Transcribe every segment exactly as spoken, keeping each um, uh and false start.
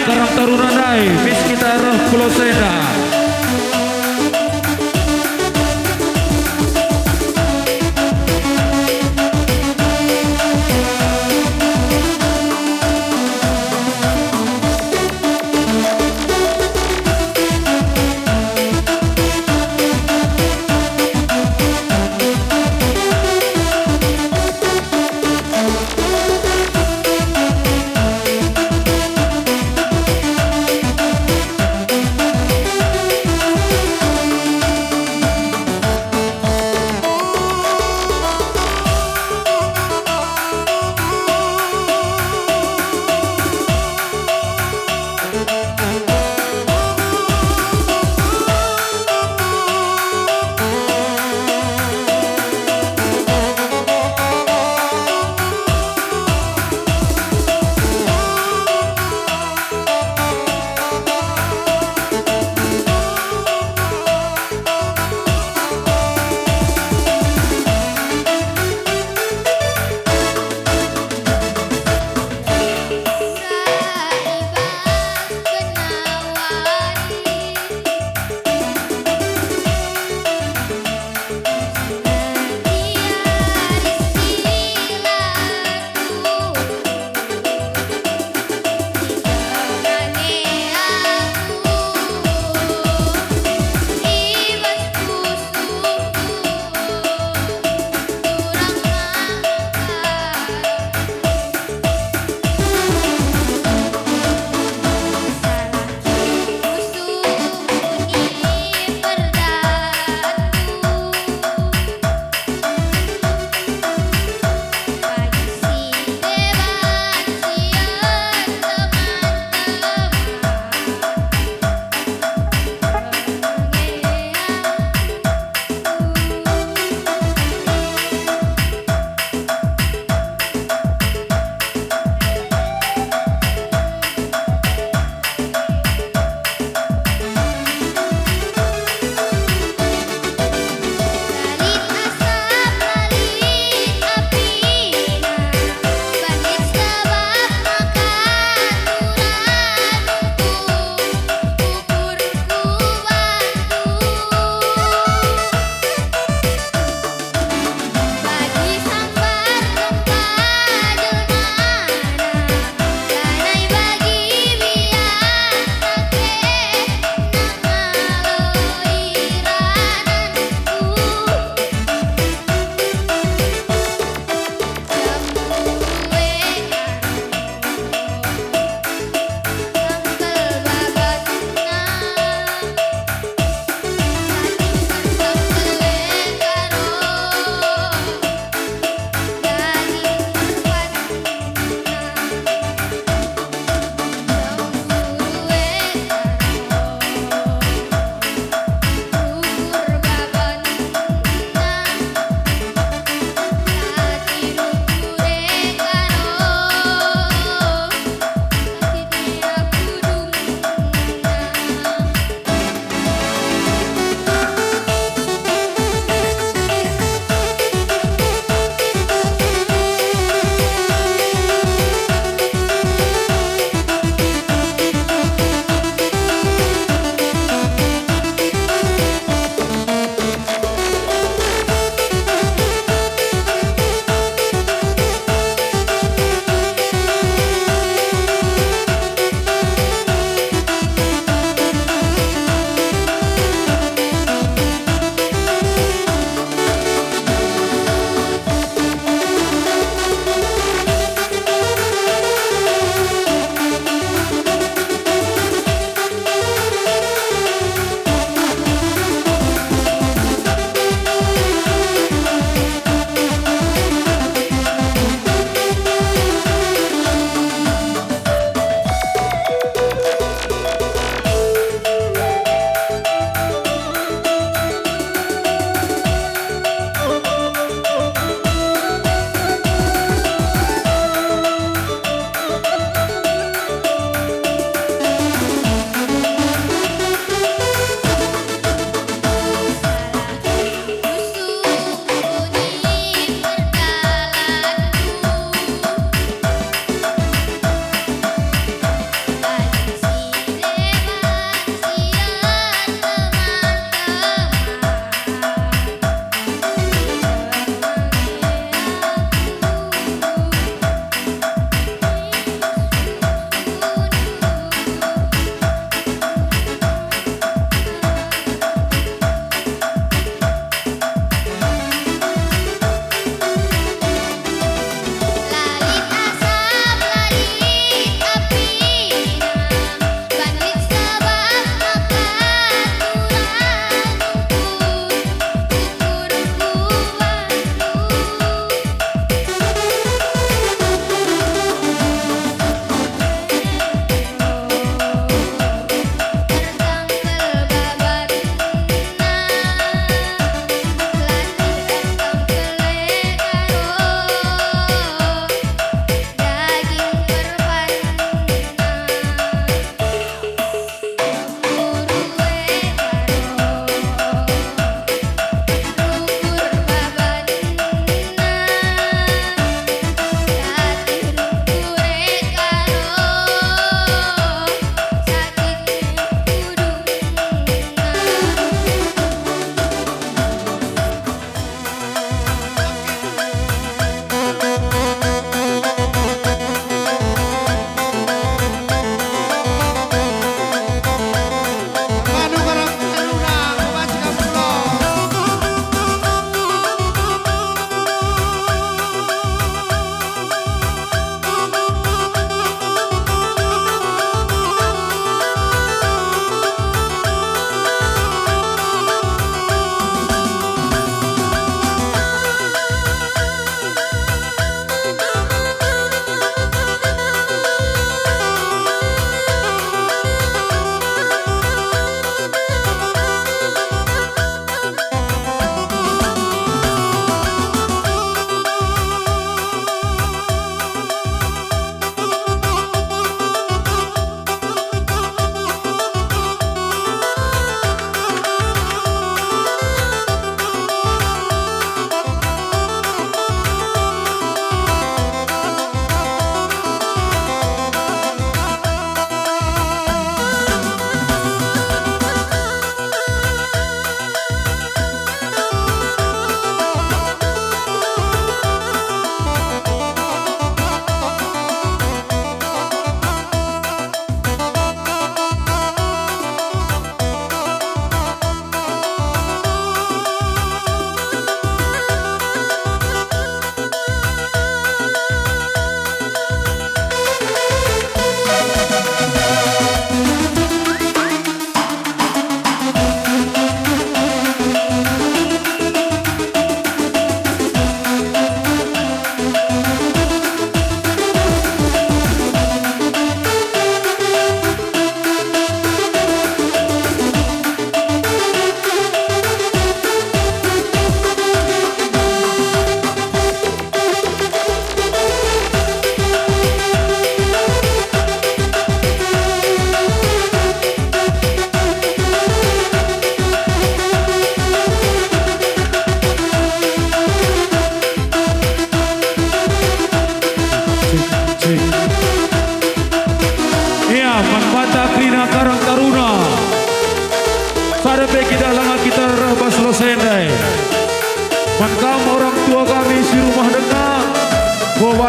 Karang Taruna ndai, mis kita reh Pulau Senda.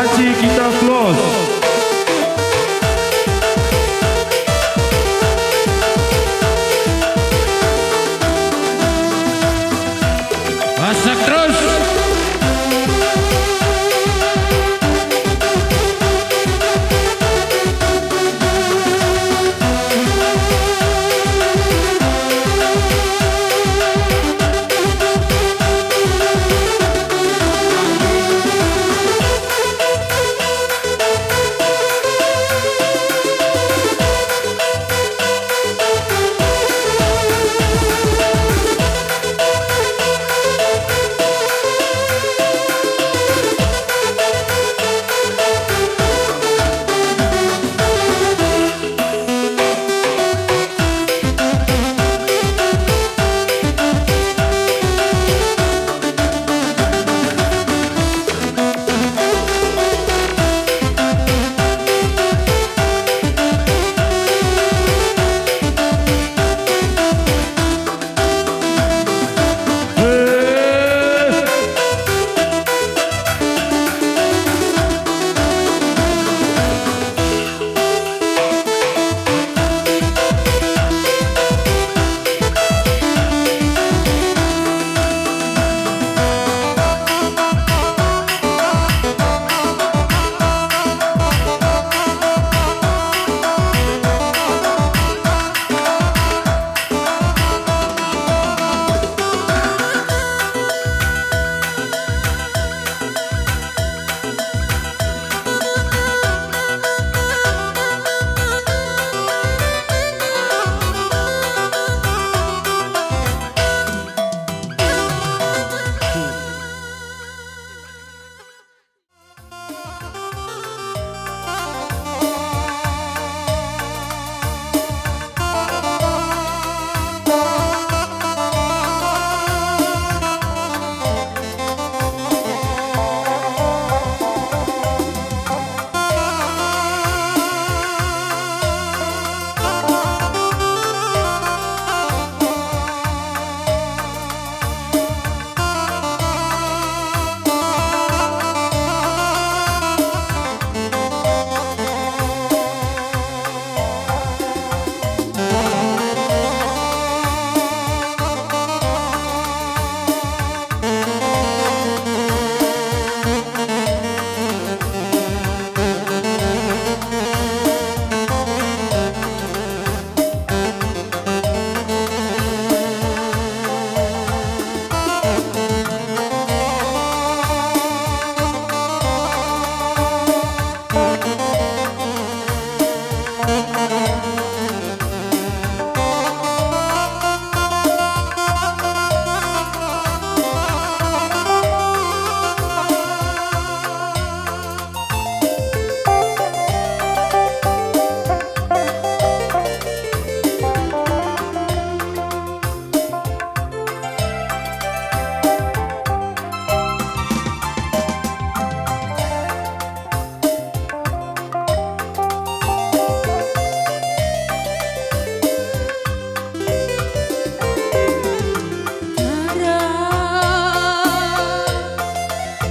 Kasih kita close. Masak terus.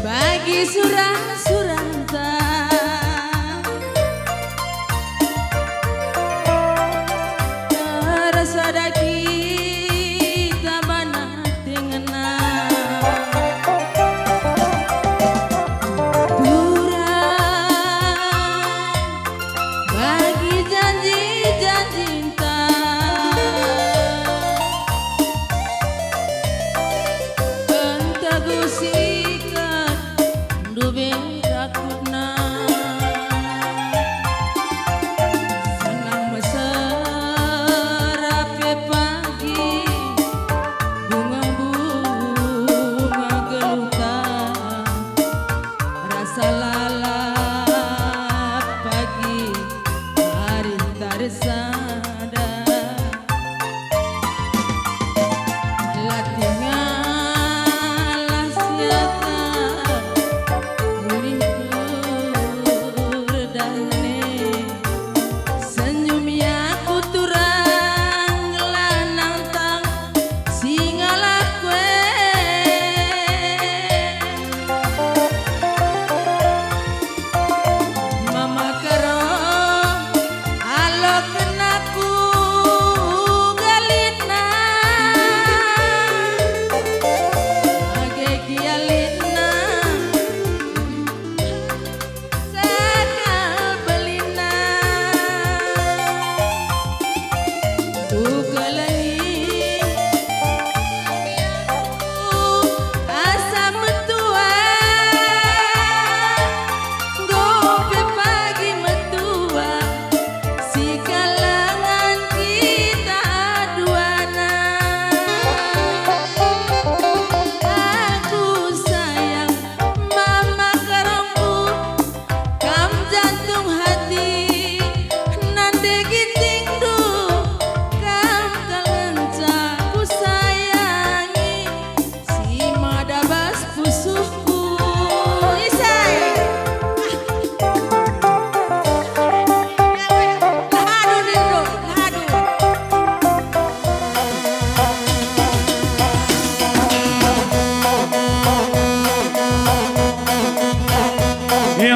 Bagi surang-surangta, tersadar kita bana dengenna. Turang bagi janji-janjinta. Ntah ku sikat ndube rakutna.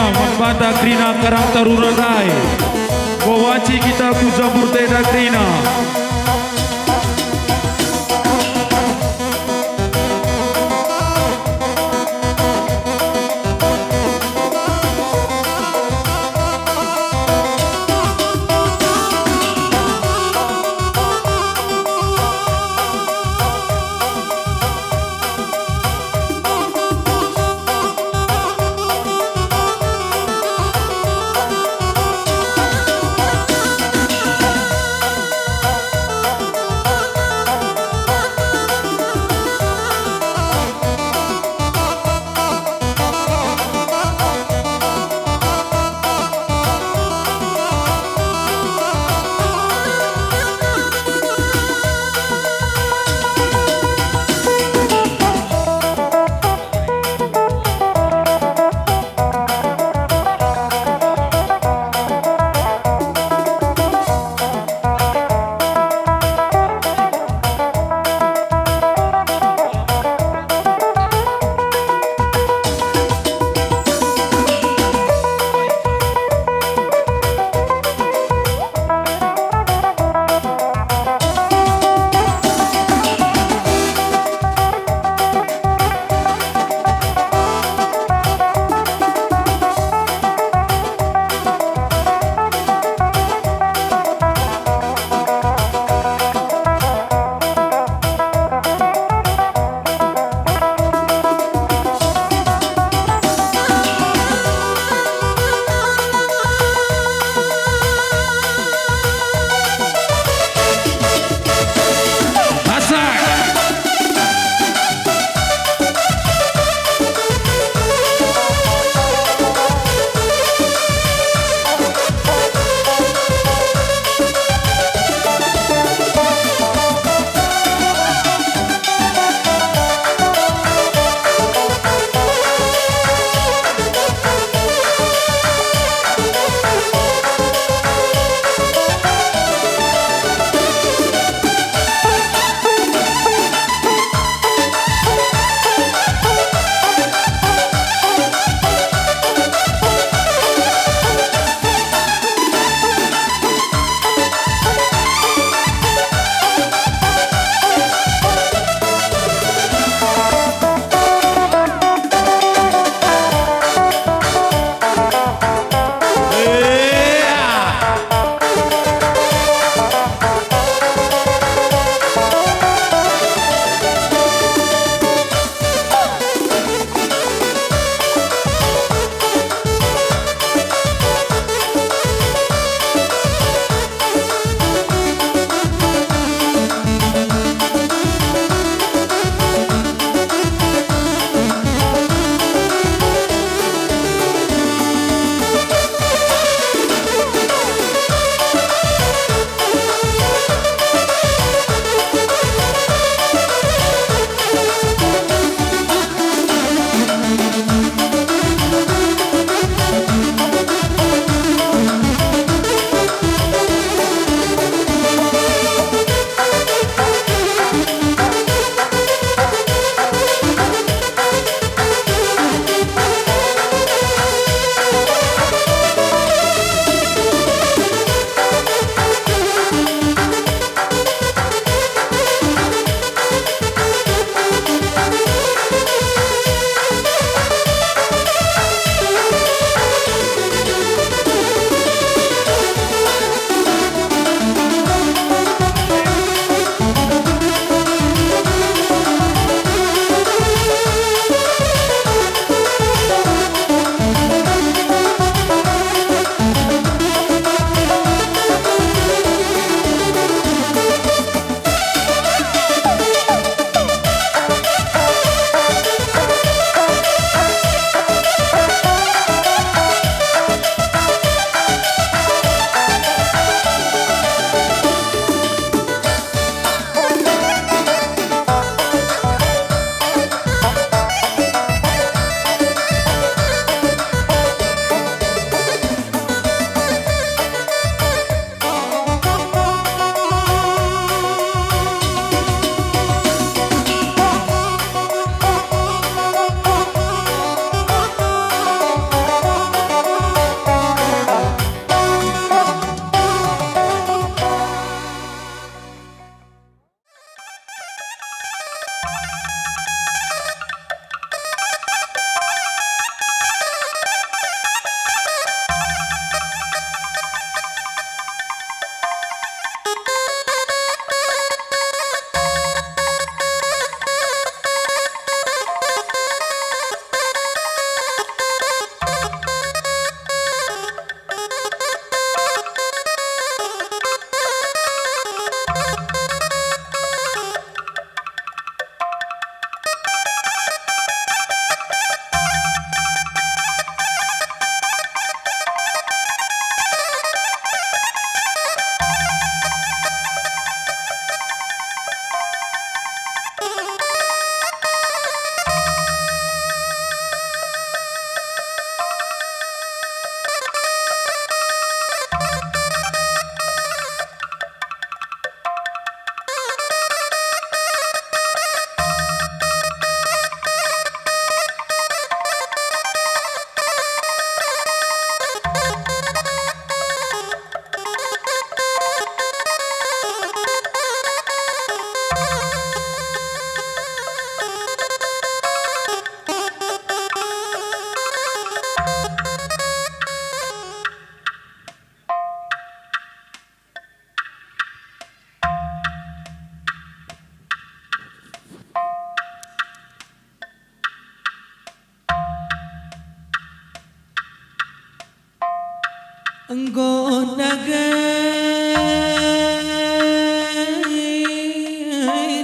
Man banta kerina Karang Taruna ndai. Enggo banci kita ku Jambur Tenda kerina. Enggo dage,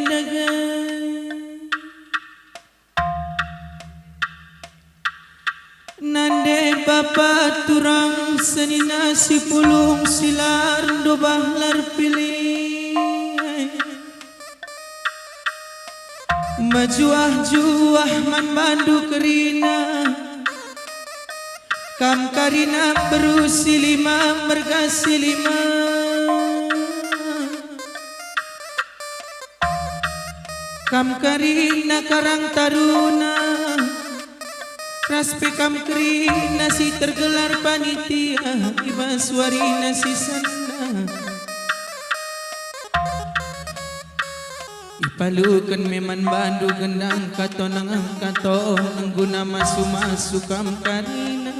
dage. Nande bapa turang senina si pulung si lar ndobah lar pilih. Mejuah-juah man bandu kerina, kam karina beru si lima merga si lima. Kam kerina Karang Taruna, ras pe kam kerina si tergelar panitia i bas warina si sendah. Ipaluken me man bandu gendang katonang katonang guna masu-masu kam kerina.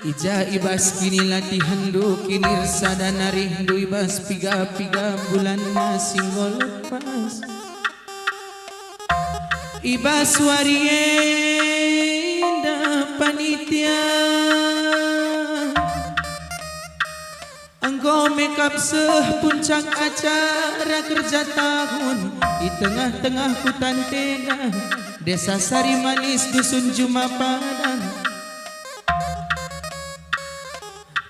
I ja i bas kinilatihenndu, kinirsada narihndu i bas piga-piga bulanna si enggo lepas. I bas wari enda panitia enggo me kap seh puncak acara kerja tahun i tengah-tengah kuta Tenda, Desa Sari Manis, Dusun Juma Padang.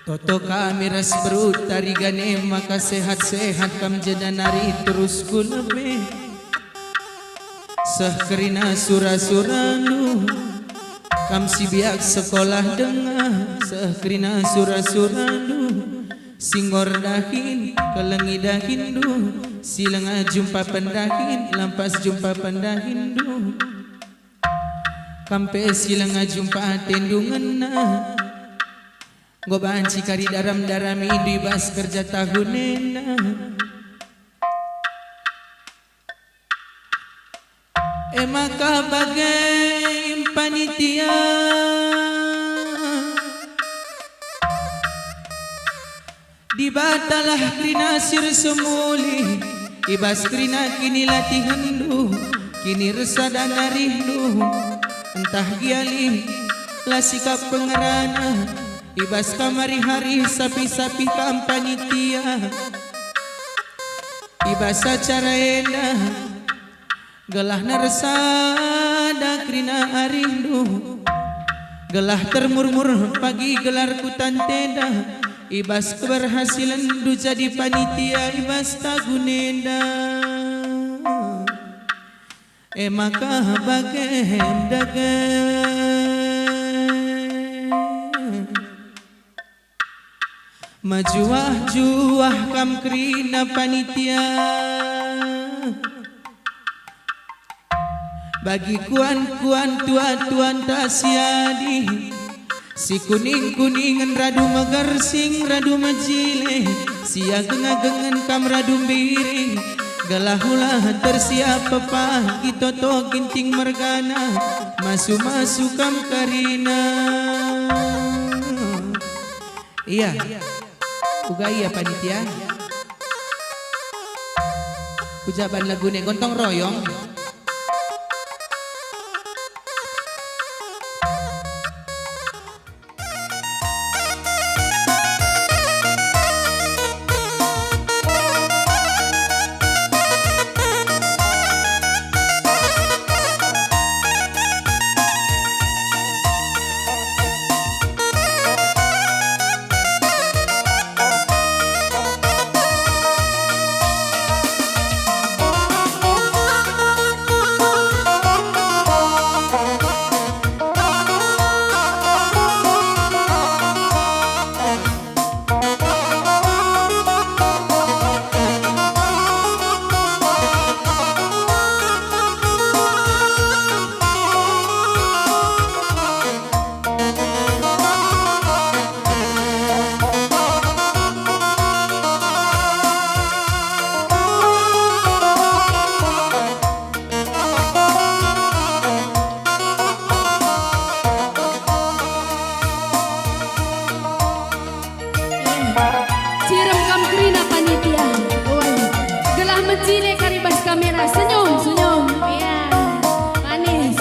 Toto kami ras beru Tarigan e maka sehat-sehat kam jenda nari terus ku lebe. Seh kerina sura-surandu, kam si biak sekolah denga, seh kerina sura-surandu, si enggo erdahin, kelengi dahinndu, si langa jumpa pendahin, lampas jumpa pendahinndu. Kam pe si langa jumpa atendu ngena. Enggo banci kari daram-daramindu i bas kerja tahun enda. E maka bage panitia, Dibatalah kerina si ersemulih i bas kerina kinilatihenndu, kinirsada narihndu, ntah gia lit la sikap pengerana i bas kam ari-ari sapi-sapi kam panitia. I bas acara enda gelah nersada kerina arihndu, gelah termurmur pagi gelar kuta Tenda i bas keberhasilenndu jadi panitia i bas tahun enda. E maka bage dage. Mejuah-juah kam kerina panitia. Bagi kuan-kuan tua-tuanta si adi, si kuning-kuningen radu megersing radu mejile, si ageng-agengen kam radu mbiring, gelah ulah tersiap pepagi toto Ginting mergana, masu-masu kam kerina. Ia. Uga ia panitia. Kujaban lagu ne gontong royong. Cirem kam kerina panitia. Oi. Gelah mejile kari bas kamera. Senyum, senyum. Iya. Manis.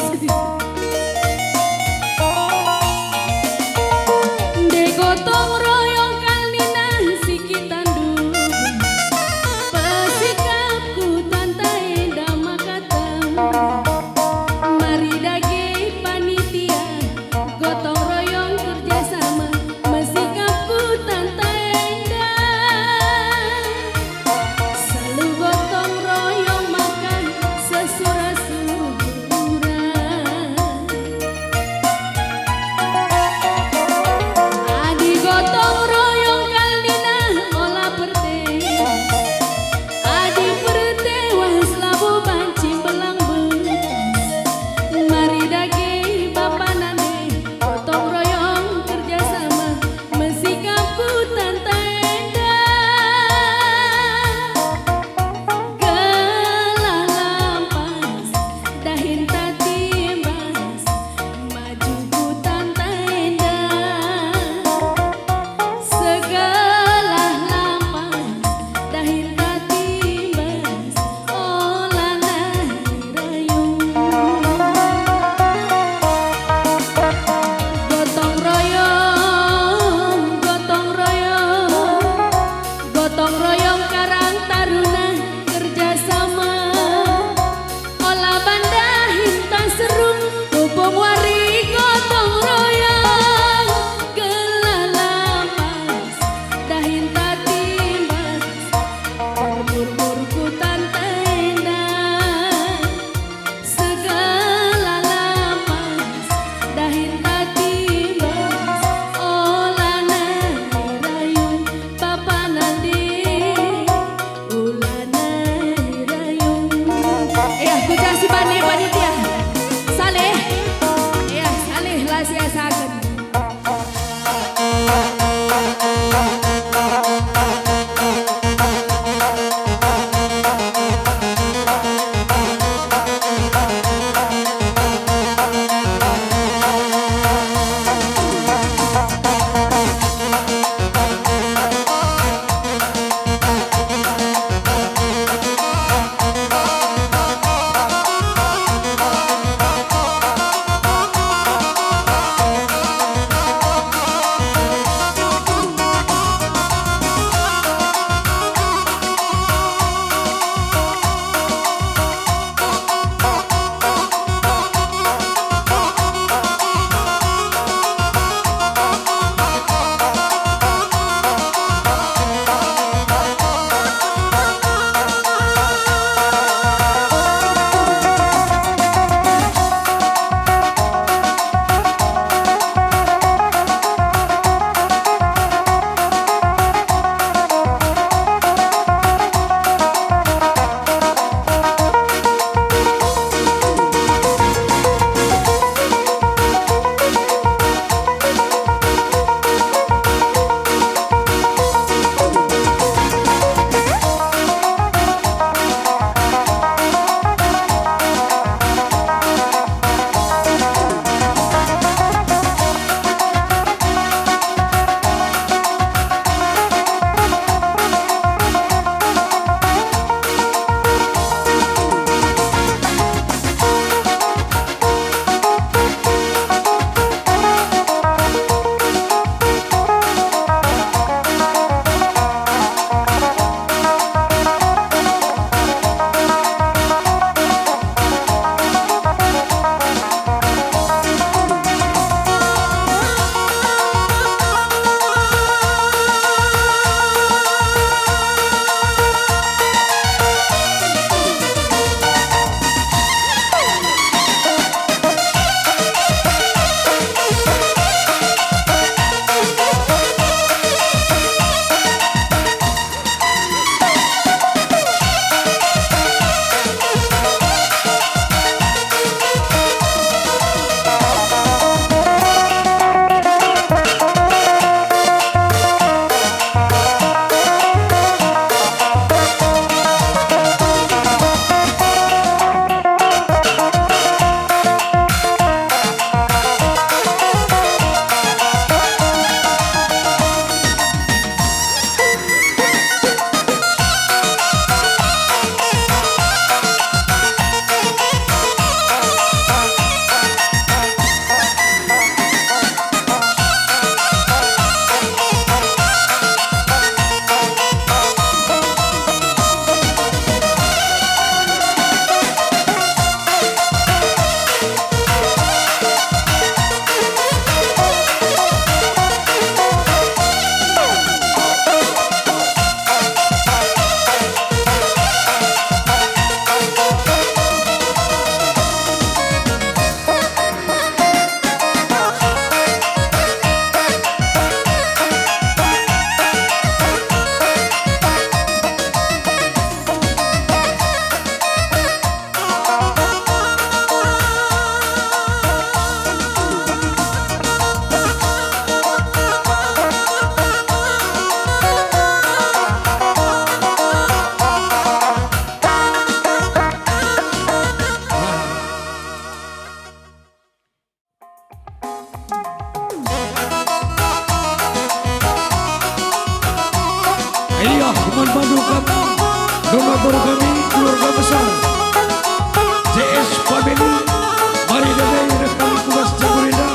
Bandu kami, donatur kami, keluarga besar J S Family, mari damai reh kami ku bas jago enda,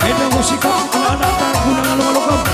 enda enggo sikap anak-anak guna ngalo-ngalo kami.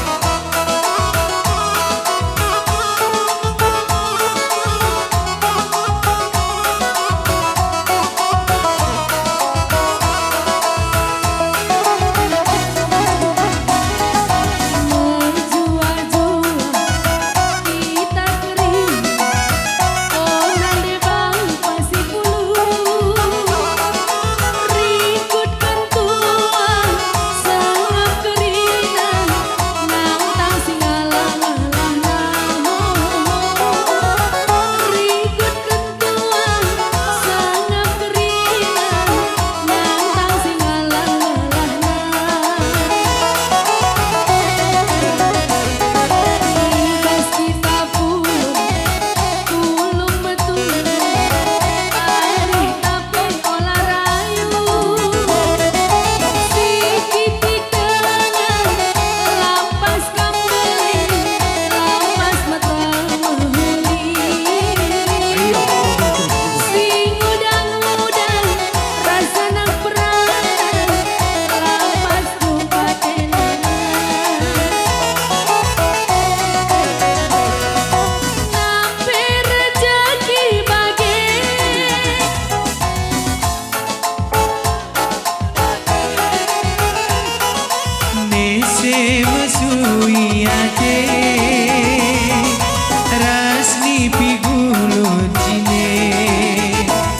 Nese mesui ate ras nipi gulun jine,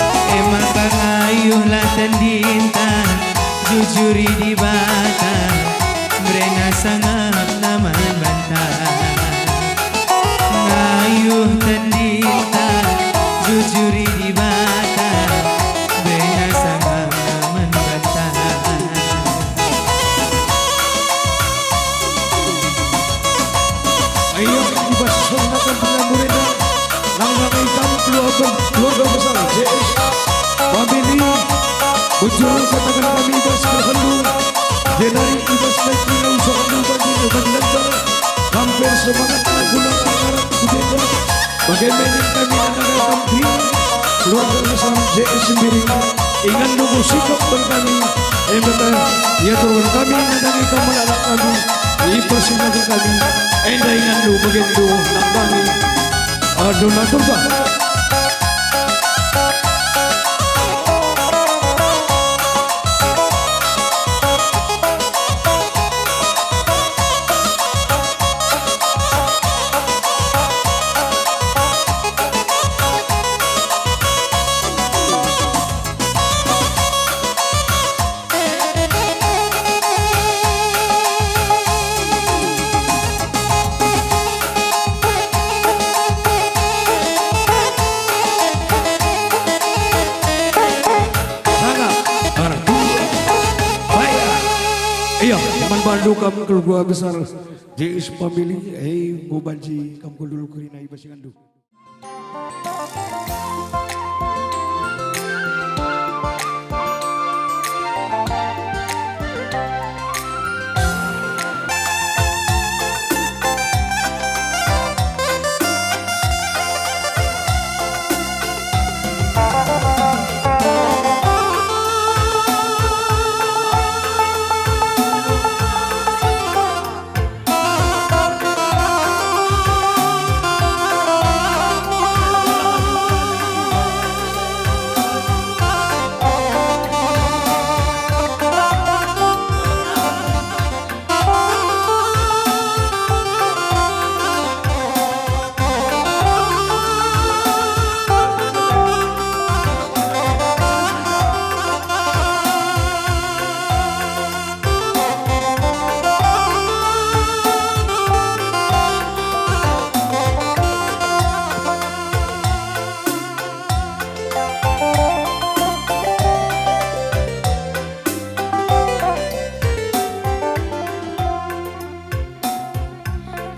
e maka ngayuhlah tendinta, jujuri Dibata, mberena sangapna man banta. Ngayuh tendinta, jujuri Dibata, bena sangapna man banta. Ayo, i bas semangat penyambut enda, nang-nang ikam keluarga, keluarga besar J S Family, bujur kataken kami i bas keluarga, jenari i bas naik nina usaha bagi, bagi lancar. Lampe semangat guna arah kudeta. Bage me nin kami nandangi kam kerina, keluarga besar J S Sembiring. Inganndu ku sikap man kami, e maka iaturken kami nandangi kam anak kami, ipersilaken kami, enda inganndu bagendu nandangi. Aduh, naturta. Sanga, arah dua, baya. Iya, man bandu kam keluarga besar J S Family, eh, enggo banci kam kundul kerina i bas inganndu.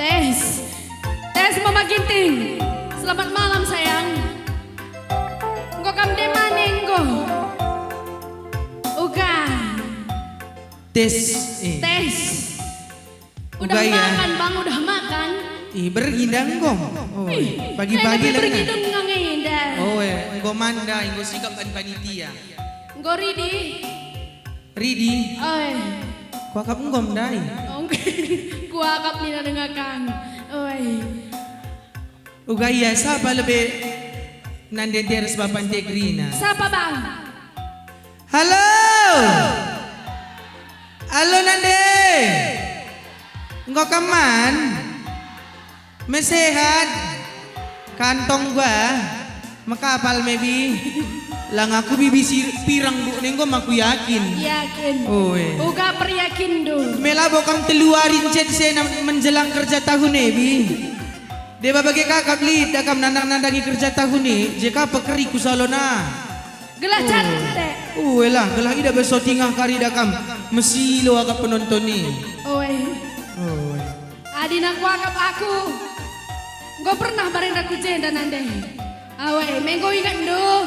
Tes. Tes, Mama Ginting. Selamat malam, sayang. Enggo kam de mane enggo? Uga. Tes, eh. Tes. Udah, uga, ya. Makan, Bang, udah makan? Ih, bergi nda enggo. Oh, ih, pagi-pagi eh, lebe lengah. Bergi denga nge nda. Oh, eh, enggo man nda, enggo sikap ban panitia. Enggo ridi. Ridi. Oi. Kuakap enggo ndai. Oh, kuakap nina denga kang. Oi. Uga ia sapa lebe nande nteres bapa nte kerina. Sapa, Bang? Halo. Halo, nande. Enggo kam man? Mesehat. Kantong gua. Mekapal me bi. Lang aku bibi si pirang buk ne enggo aku yakin. Yakin. Oe. Uga peryakin du. Me labo kam telu wari ncet sena menjelang kerja tahun e bi. Deba bage kakap lit da kam nandang-nandangi kerja tahun e, je ka pekeri ku salona. Gelah cantik. Uelah, gelah ida beso tingah kari da kam mesilo agak penonton ni. Oe. Oe. Adi nangkuakap aku, enggo pernah barenda ku jenda nande. Awe, me enggo ingetndu.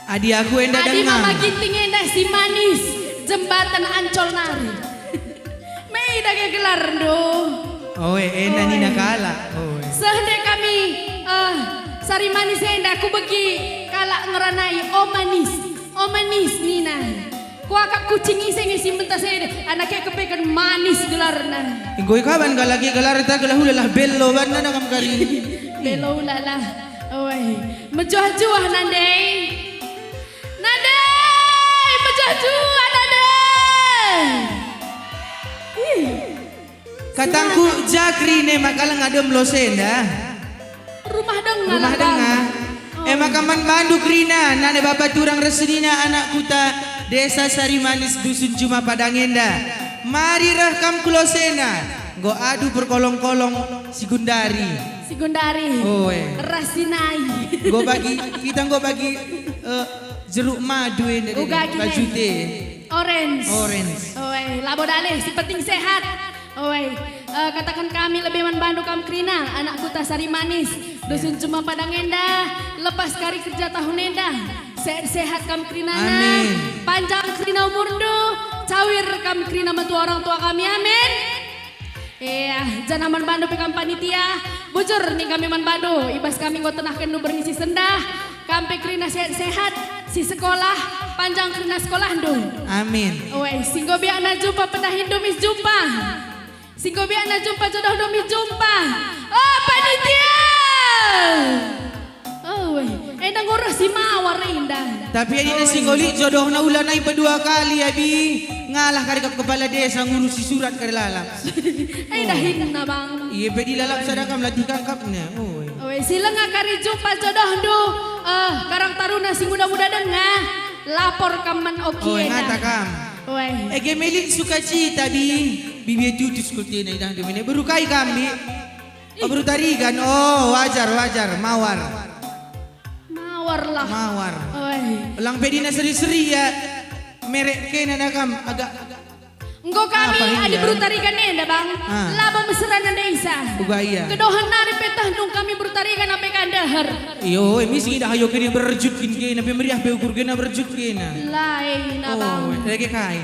Adi aku enda adi denga. Mama Ginting enda si manis, jembatan Ancol nari. Me ida ge gelarndu. Oe, enda nina kalak. Oe. Seh nde kami, eh, Sari Manis enda kubegi kalak ngeranai O Manis. O Manis nina. Kuakap kucing ise nge si mentas enda, anak e kepeken Manis gelarna. Enggo ikaban kalak e gelarta gelah ulalah bello banna kam kari. Bello ulalah. Oi, mejuah-juah nande. Nande, mejuah-juah nande. Ih. Katangku ja kerina maka langa dem lose enda. Rumah denga. Rumah denga. Oh. E maka man bandu kerina, nande bapa turang ras senina anak kuta Desa Sari Manis Dusun Juma Padang enda. Mari reh kam ku lose enda. Enggo adu perkolong-kolong si gundari. Si gundari. Oe. Ras si nai. Enggo bagi, kita enggo bagi, eh, jeruk madu enda. Uga deh, kine. Baju te. Orange. Orange. Oe, labo daleh, si penting sehat. Oe, eh, kataken kami lebe man bandu kam kerina, anak kuta Sari Manis, Dusun Juma Padang enda, lepas kari kerja tahun enda. Sehat-sehat kam kerinana. Amin. Panjang kerina umurndu, cawir kam kerina metua orang tua kami. Amin. Iya, janah man bandu pe kam panitia, bujur ning kami man bandu, ibas kami enggo tenahkenndu berngi si sendah, kam pe kerina sehat-sehat, si sekolah, panjang kerina sekolahndu. Amin. Oe, si enggo biakna jumpa pendahinndu mis jumpa. Si enggo biakna jumpa jodohndu mis jumpa. Oh, panitia! Oh, weh. Enda enggo reh si mawar enda. Tapi adi nasi nggo lit jodohna ula nai pe dua kali, abi. Ngalah kari kap kepala desa ngurusi surat kari lalap. Eh, dahinna, Bang. Iya, pe dilalap sada kam latih kangkapna. Oi. Oi, si langa kari jumpa jodohndu, eh, Karang Taruna si muda-muda denga, lapor kam man oki enda. Oi, ngata kam. Oi. Ege me lit sukacita, bi. Bibia tutus kultina idahndu mene. Beru kai kam, bi? Ih. Oh, beru Tarigan. Oh, wajar, wajar. Mawar. Mawar lah. Mawar. Oi. Lang pedina seri-seri ya. Merek kena na kam agak. Enggo kami apa adi iya? Beru Tarigan enda, Bang. Ah. Labo mesera nande isa. Uga iya. Kedohen nari pe teh nung kami beru Tarigan ape ka ndeher. Iyo, oi, misi idah ayo kena berjut kin kena, pe meriah pe ukur kena berjut kena. Lain, oh, Abang. Lagi kai.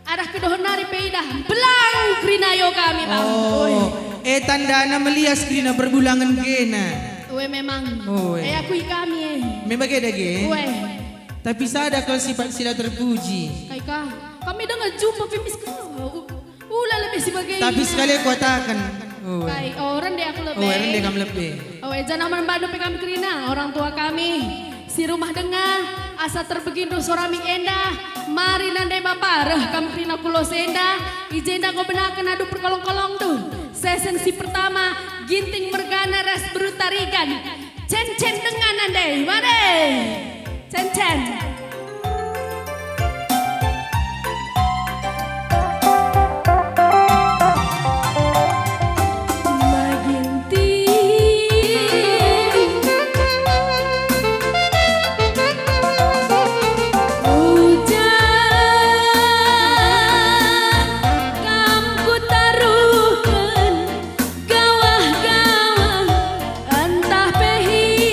Arah kedohen nari pe idah, belang kerina ayo kami, Bang. Oh, oi. Eh, tandana melias kerina perbulangen kena. Ue memang. Oi. Eh, akui kami, eh. Memang bage dage. Ue. Tapi sada kal sifat si la terpuji. Kai ka? Kami denga jumpa pe mis kena. U-, ula lebih si bage. Tapi sekali kuatakan. Oi. Kai, oh, rende aku lebih. Oi, rende kam lebih. Oh, eh, janah man bandu pe kami kerina, orang tua kami. Si rumah denga, asa terbegindu sorami enda, mari nande bapa reh kam kerina ku lose enda, i jenda enggo benaken adu perkolong-kolongndu. Sesen si pertama, Ginting mergana ras Beru Tarigan. Cen-cen denga nande, mari! Cen-cen. Gawah-gawah ntah pe hiling,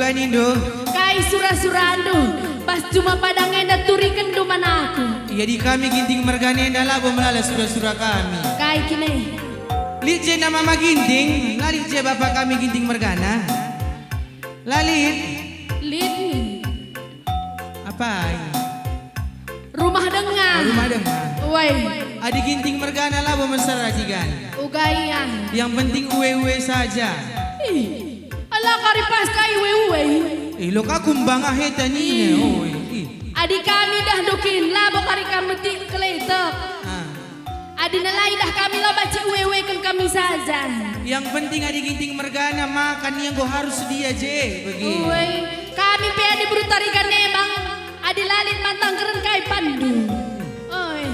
Kai nindu? Kai sura-surandu, pas juma padang enda turikenndu man aku. Jadi kami Ginting mergana enda labo melala sura-sura kami. Kai kin e? Lit je na mama Ginting, la lit je bapa kami Ginting mergana. La lit. Lit. Apai? Rumah denga. Oh, rumah denga. Woi. Adi Ginting mergana labo mesera Tigan. Uga ia. Yang penting uwe-uwe saja. Ih, ala kari pas kai uwe-uwe. Ih, lo ka kumbang ahe tanina. Ih. Oi, ih. Adi kami dah dukin, labo kari kam metik keletek. Ah. Adi nela idah kami la banci uwe-uweken kami saja. Yang penting adi Ginting mergana makan ia enggo harus sedia je bagi. Uwe, kami pe adi beru Tarigan e bang, adi la lit mantang keren kai panndu. Oi,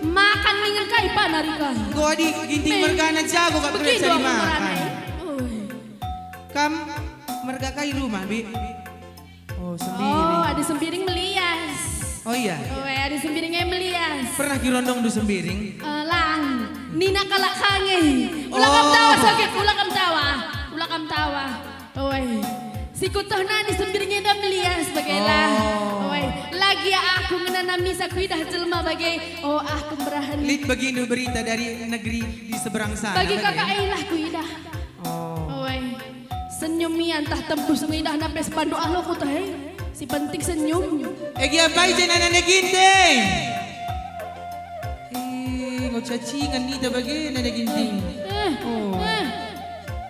makan ningen kai pan ari ka. Enggo adi Ginting mergana jago kap keren cari makan. Oi. Kam merga kai rumah, Bi? Oh, Sembiring. Oh, adi Sembiring melias. Oh, iya. Oh, eh, adi Sembiring e melias. Pernah ki rondongndu Sembiring? Eh, lang. Nina kalak kange. Ula kam tawa, oh, sakit. Ula kam tawa. Ula kam tawa. Oi. Si kutohna adi Sembiring enda melias bagela. Oh. Oi. Lagi aku ngenana misa kuidah jelma bage. Oh, aku merahen. Lit begindu berita dari negeri di seberang sana. Bagi kakak elah kuidah. Oh. Oi. Senyum ia ntah tembus nge idah nape sepanduk alo ku teh. Si penting senyum. Egi apai je nana Ginting? Eh, enggo cacingan nita bage nana Ginting. Eh, oh. Eh,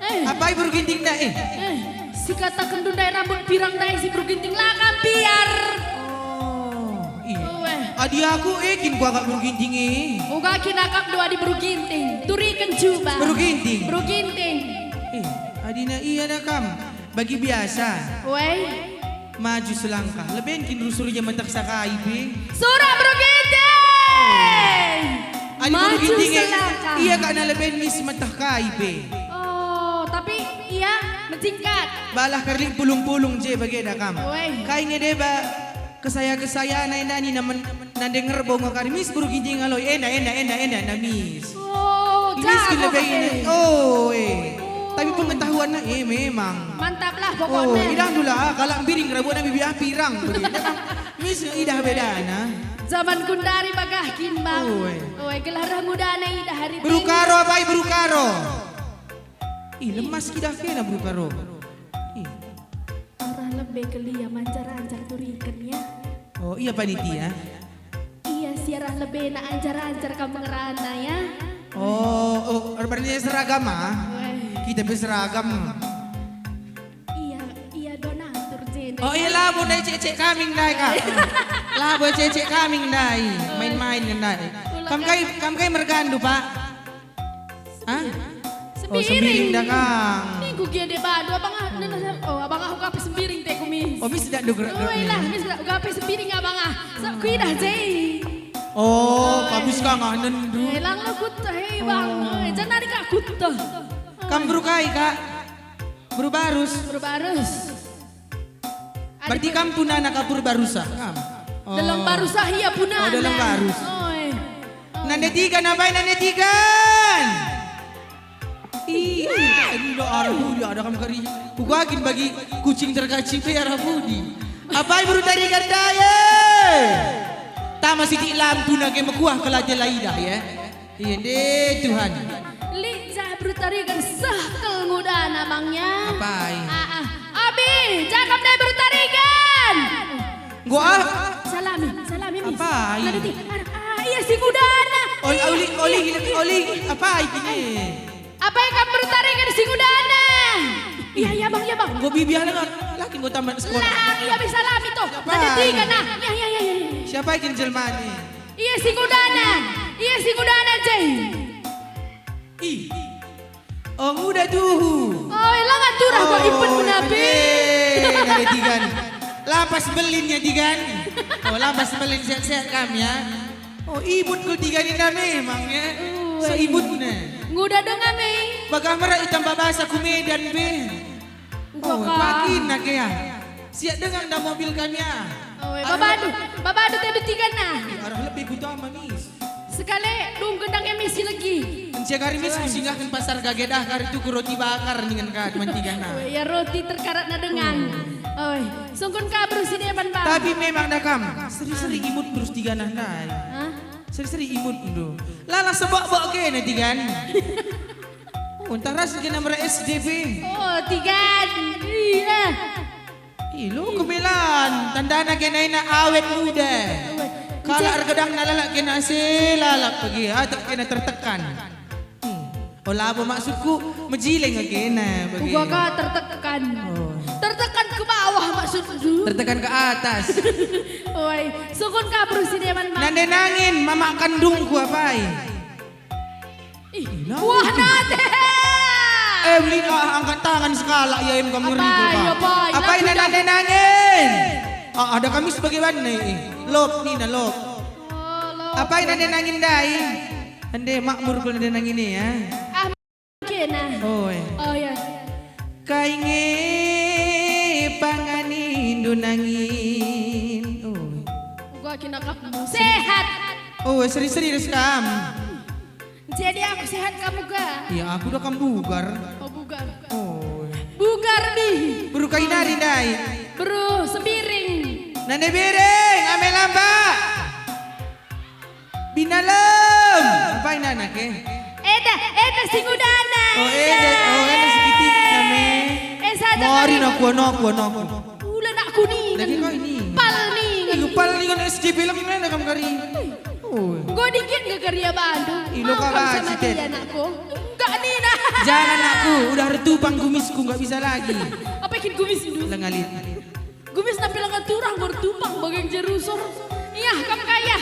eh. Apai beru Ginting ndai, eh? Eh, si kataken ndai rambut pirang ndai si beru Ginting la kam biar. Oh. Ih, adi aku, eh, kin kuakap beru Ginting, eh. Uga kin akapndu adi beru Ginting. Turiken cuba. Beru Ginting. Beru Ginting. Eh, adina ia da kam. Bagi biasa. Weh. Maju selangkah. Leben kin rusur ia meteh sakai pe. Surak beru Ginting. Adi beru Ginting, eh, selangkah. Ia kak na leben mis meteh kai pe. Oh, tapi ia mejingkat. Balah kerling pulung-pulung je bage da kam. Weh. Kai nge deba. Kesaya-kesaya nai nani namen nande ngerbo nge kari mis beru Ginting ngaloi enda, enda, enda, enda, na mis. Oh, mis jago kene. Oh, eh. Oh. Tapi pengetahuanna, eh, memang. Mantap lah pokoknya. Oh, idahndu lah, kalak Sembiring rabo nami biah pirang. Mis nge idah bedana. Zaman kundari bagah kin, Bang. Oh, eh. Oh, eh, gelah reh ngudana idah hari. Beru Karo apai beru Karo? Ih, lemas kidah kena beru Karo. Ih. Arah lebe kelia manjar-anjar turiken ya. Oh, ia panitia? Ia si arah lebena anjar-anjar kam ngerana ya. Oh, oh, berarti seragam ah? Weh. Kita pe seragam. Ia, ia donatur jenda. Oh, iya labo ndai cek-cek kami ndai, Kak. Labo cek-cek kami ndai, main-main ndai. Kam kai, kam kai mergandu, Pak? Hah? Sembiring. Oh, Sembiring da kam. Ningku gia de badu, abang ah, nena, oh, abang ah, uga pe Sembiring te ku mis. Oh, mis dak ndu gerak-gerak. Oi lah, mis dak, uga pe Sembiring abang ah. Sa kuidah je. Oh, kabus ka ngah nendu. Eh, lang lo kuteh, eh, bang. Oh. Eh, jangan ka kuteh. Kam beru kai, Kak? Beru Barus. Beru Barus. Berarti kam punana kapur Barusah kam? Oh. Dalam Barusah ia punana. Oh, dalam Barus. Oi. Nande Tigan, apai Nande Tigan? Iya, ini lo arah budi ada kam kari. Kuga kin bagi kucing terkacip ya arah budi. Apai beru Tarigan ndai? Tama sitik lampu nage mekuah kelaja laidah ya. Iya deh, Tuhan. Lit jah beru Tarigan seh kal ngudana bangnya. Apai? Ah, ah. Abi, jagam deh beru Tarigan. Gua ah. Salami, salami, Mis. Apai? Nanti, ah, ah, iya si ngudana. Oli, oli, oli, oli, apai gini? Apai kam beru Tarigan si ngudana? Iya, iya, Bang, iya, Bang. Gua bibiah lengan. Laki gua tamat sekolah. Lah, iya bisa lami toh. Apai? Nanti tiga nah. Iya, iya, iya, iya. Siapa ikin jelmani? Iya si ngudana, iya si ngudana je. Ih. Oh, nguda tuhu. Oh, la ngaturah kok ipet menapi. Ada Tigan. Lapas belin ya Tigan. Oh, lapas belin sehat-sehat kam ya. Oh, ibut kul Tigan indah memang ya. Ui. So ibut ne. Nguda denga me. Bagah merak itambah basa ku Medan be. Oh, pakin nak ya. Siap dengan dah mobil kami ya. Oh, babadu, babadu tadu tiga nah. Arah lebih utama mis. Sekali dong gendang emisi lagi. Ence kari mis kusinggahken pasar Gage dah kari tuku roti bakar ningen ka man Tiga na. Oh, ya, roti terkaratna dengan. Oh. Oi, sungkun ka beru si deban, Bang. Tapi memang dah kam, seri-seri imut beru si Tiga na ndai. Hah? Seri-seri imut ndo. Lala sebok-bok kena Tigan. Oh, ntah ras kena mera S D P. Oh, Tigan. Iya. Ih, lo kemelan, tandana kena ina awet muda. Kalak ergedangna lalap kena ase lalap bagi, atau kena tertekan. Hmm. Oh, labo maksudku, mejile nge kena bagi. Uga ka tertekan. Oh. Tertekan ke bawah maksudku. Tertekan ke atas. Oi, sukun ka beru si deban, Bang. Nande nangin, mamak kandungku apai. Ih, wah, nate. Eh, ulina angkat tangan sekalak, ya, em, kam ngeri. Apai, apai, apai nande nangin? Ah, ada kami sebagai bana, eh. Lop, nina, lop. Oh, lop. Apai nande nangin ndai? Ande makmur kula nande nangin, ya. Ah, kena. Oi. Oh, ya. Kai nge panganindu nangin? Oi. Gua kena kapmu. Sehat. Oh, seri-seri ras kam. Jadi aku sehat, kamu ga? Ya, aku dah kam bugar. Oh, bugar. Oh. Bugar nih. Beru kai nari ndai? Beru Sembiring. Nande Biring, ame lamba. Binalem. Apai nana ke? Eda, eda si ngudana. Oh, eda. Oh, eda si kitik name. Eh, saja. Mari kan. Naku, naku, naku. Ula nak kuning. Lagi kau ini. Pal nih. Iku pal nih kan S G film mana kam kari? Oh. Enggo dikit nge kari ya bandu. Ih, lo. Mau kau sama dia, anakku? Enggak, Nina. Jangan, anakku, udah retupang gumisku, nggak bisa lagi. Apa ikin gumis itu? Lengalit. Gumis tapi lengan turah, enggo retupang bagian jerusur. Iya, kam kaya.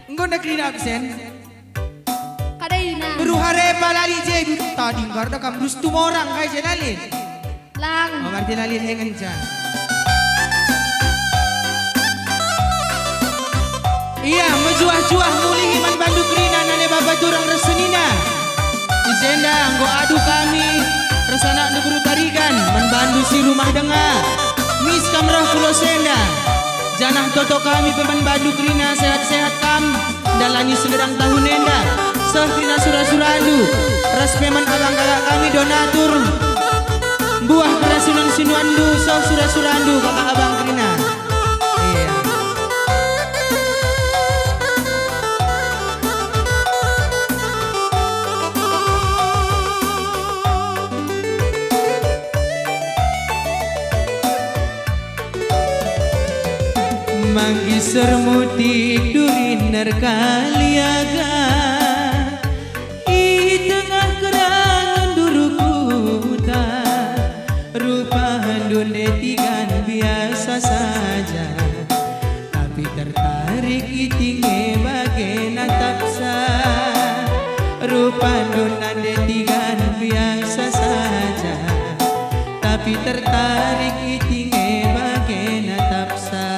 Enggo nda kerina absen. Kada ina. Beru hare palali je, tadi nggarda kam dus tumorang kai je nalin. Lang. Oh, berarti lalin e ngenca. Ia mejuah-juah mulihi man bandu kerina nande bapa turang ras senina. I jenda enggo adu kami ras anakndu beru Tarigan man bandu si rumah denga. Mis kam reh ku los enda. Janah toto kami pe man bandu kerina sehat-sehat kam. Ndalani segedang tahun enda, seh kerina sura-surandu, ras pe man abang kakak kami donatur, mbuah kerasunan sinuanndu, seh sura-surandu kakak abang kerina. Iya. Manggiser mutik durin erkaliaga i tengah kerangen duru kuta. Rupandu nde Tigan biasa saja, tapi tertarik iting e bage natapsa. Rupandu nande Tigan biasa saja, tapi tertarik iting e bage natapsa.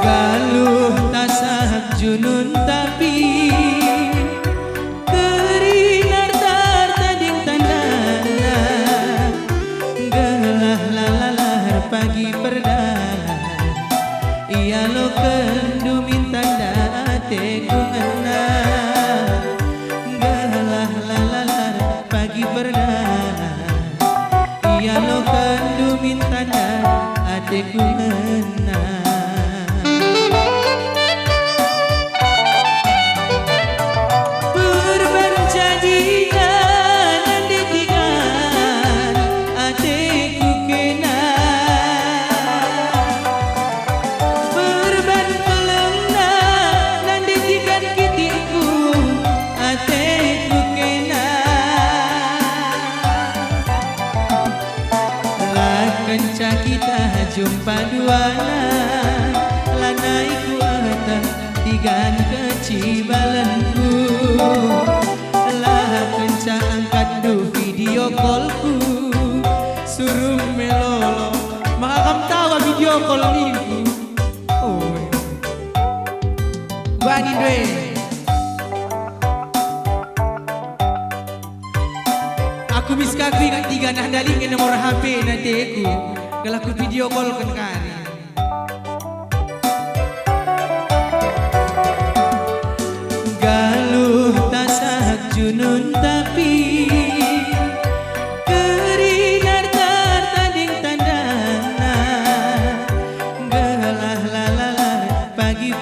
Galuh tasah junun tapi kerina ertading tandana. Gelah lalalar pagi perdalan, ialokenndu min tanda ateku ngena. Gelah lalalar pagi perdalan, ialokenndu min tanda ateku ngena. Perban janjina nande Tigan ateku kena. Perban kelengna nande Tigan kitikku ateku kena. La kenca kita jumpa duana, lanai kueteh Tigan kecibalenku. La kenca angkatndu video callku, suruh melolo, maka kam tawa video call ningku. Oh. Bani ndue. Aku mis ka kuingat Tigan, nah ndalingen nomor H P-na ateku, gelah ku video call-ken kari.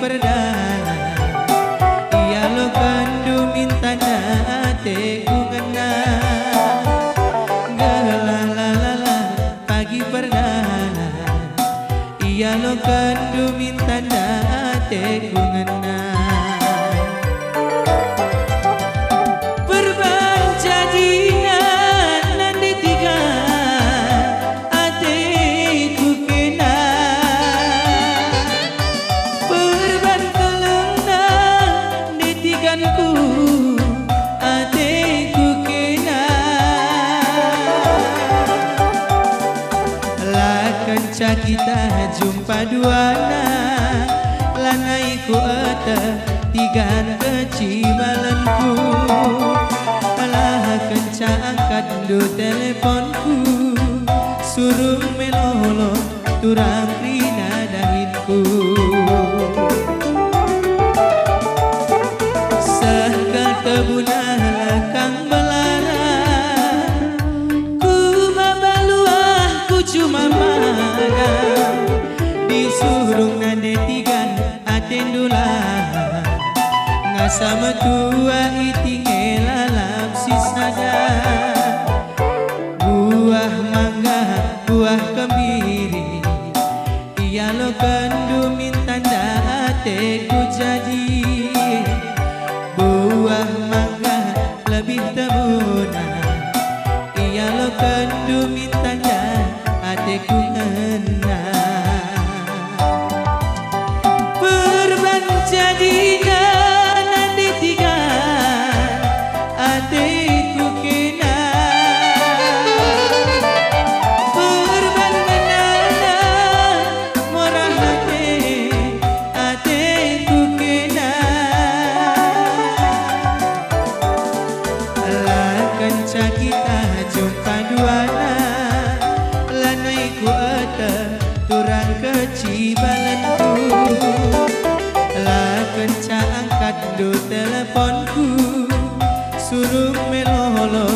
perdana, ialokenndu min tanda ateku ngena. Gelah la la la pagi perdana, ialokenndu min tanda ateku ngena. Perban jadina nande tiga ateku kena. Perban kelengna nande tiganku ateku kena. La kenca kita jumpa duana, lanai kueteh tigan kecibalenku. La kenca angkatndu teleponku, surung melolo turang kerina dahinku. Seh kal tebuna lekang belara, ku maba luahku cuma mana, disurung nande tigan atendu la, ngasa metua itinge lalap sisada. Buah mangga, buah kembiri, ialokenndu min tanda ateku jadi. Buah mangga lebih tebuna, ialokenndu min tanda ateku ngena. Perban jadina nande tiga ateku kena. Perban ngenana murah ate ateku kena. La kenca kita jumpa duana, lanai kueteh turang kecibalenku. La kenca angkatndu teleponku, surung melolo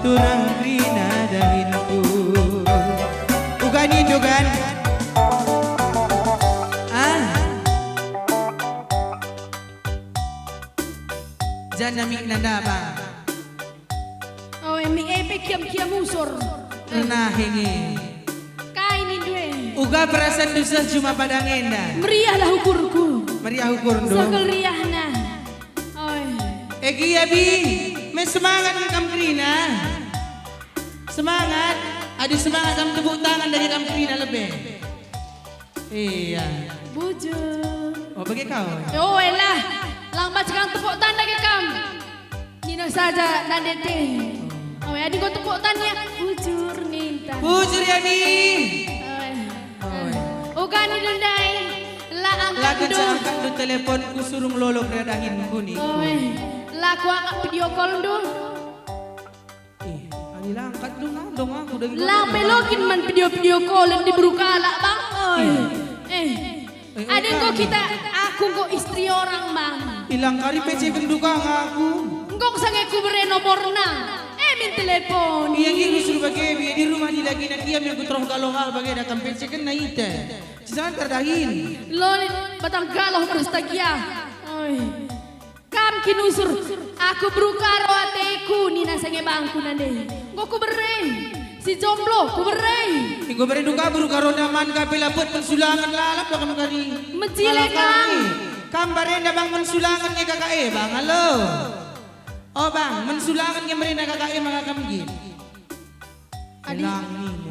turang kerina dahinku. Uga nindu kan? Ah. Jana mikna ndaba. Oh, mik e pe kiam-kiam usur. Nah, ini. Kai nindu e? Uga perasanndu seh cuma padang enda. Meriahlah ukurku. Meriah ukurndu. Seh kal riahna. Oi. Egi abi, me semangat kam kerina. Semangat. Adi semangat kam tepuk tangan dage kam kerina lebe. Iya. Bujur. Oh, bage kau. Yo, elah. Lang banci kam tepuk tangan dage kam. Nina saja nande te. Oh, adi enggo tepuk tangan ya, bujur ninta. Bujur ya, Mi. Oi. Oi. Uga nindu ndai, la angkat. La kenca angkatndu teleponku, surung lolo kerina dahinku ni. Oi. La kuangkat video call ndu. Ih, adi la angkatndu ngandong aku dage. La pelokin man video-video call di beru kalak, Bang. Oi. Ih. Eh. Eh, adi enggo kita, aku enggo istri orang, Bang. Ilang kari peceken duka aku. Enggo sange kubere nomorna. Eh, min telepon. Iya, nggih, rusur bage, biar di rumah di lagi nak ia min kutroh galoh ah bage dakam peceken na ita. Cisantar dahin. Lolit batang galoh berstagia. Oi. Kam kin usur, aku beru karo ateku nina sange bangku nande. Enggo kubere, si jomblo kubere. Enggo bere duka beru karo daman ka pe lapet pensulangen lalap dakam kari. Mejile kam. Kam barenda bang mensulangen nge kakak e bang, halo. Oh bang, mensulangen nge merenda kakak e maka kam gin. Adi lang,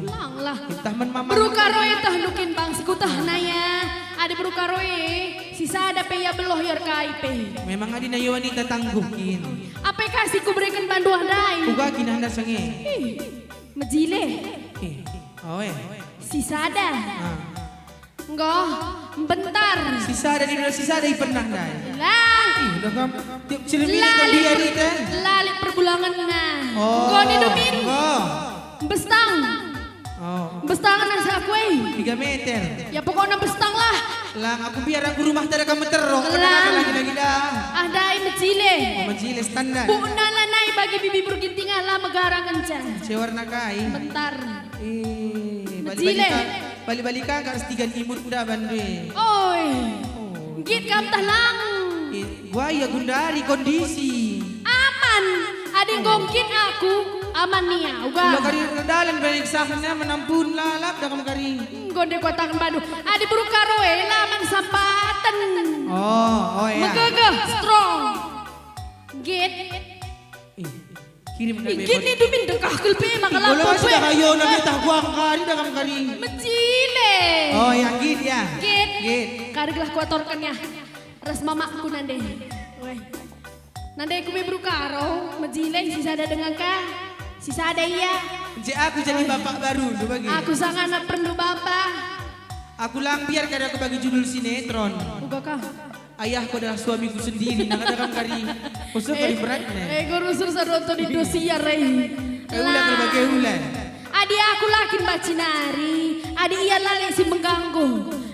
lang lah. Itah men mama. Beru karo e tah lukin bang sekutah naya. Adi beru karo e, si sada pe ia beloh ia kai pe. Memang adi naya wanita tangguh kin. Ape kasih kubereken bandu ndai. Uga kin anda sange. Ih, mejile. Ih, oe. Si sada. Ah. Enggo, mbentar. Si sada di si sada ipernah ndai. Lah. Ih, udah kam tiap cermin. Lalit, biar ita. Lalit perbulangenna. Oh, enggo nindu min. Enggo. Mbestang. Oh. Mbestangen asa aku e. Tiga meter. Ya pokokna mbestang lah. Lang aku biar aku rumah tada kam meterong. Lang. Lagi-lagi dah. Ah, ndai mejile. Oh, mejile standar. Bukna lanai bagi bibi berginting ah lah megara ngenca. Sewarna kai? Bentar. Eh, mejile. Bali-bali ka, bali-bali ka, gak setigan imut nda bandu e. Oi. Oh, Nggit kam tah lang. Eh, wah, ya gundari kondisi. Aman. Adi enggo nggit aku, aman nia. Uga. Ula kari dalan balik sahna menampun lalap dah kam kari. Enggo nde kuataken bandu. Adi beru Karo e, la man sampaten. Oh, oh ya. Megegeh, strong. Nggit. Eh, kirim Ih, kami nggit bot- ni dumin dengkah kelpe maka Ih, lapor bola sudah kue. Ayo, nabi tah guang kari dah kam kari. Mecile. Oh, ya, nggit, ya. Nggit. Nggit. Kari gelah kuatorken ya. Ras mamakku nande. Weh. Nande ku me beru Karo, mejile si sada dengan ka, si sada ia. Je aku jadi bapak baru tu bagi. Aku sangana perndu bapak. Aku lang biar kada aku bagi judul sinetron. Uga kah? Ayahku adalah suamiku sendiri, nah kada kam kari. Khusus kari beratna. Eh, guru sur sadoto di Indosiar, eh. Eh, ulang Lah. Bage ulang. Adi aku la kin banci nari, adi ia la lit si mengganggu.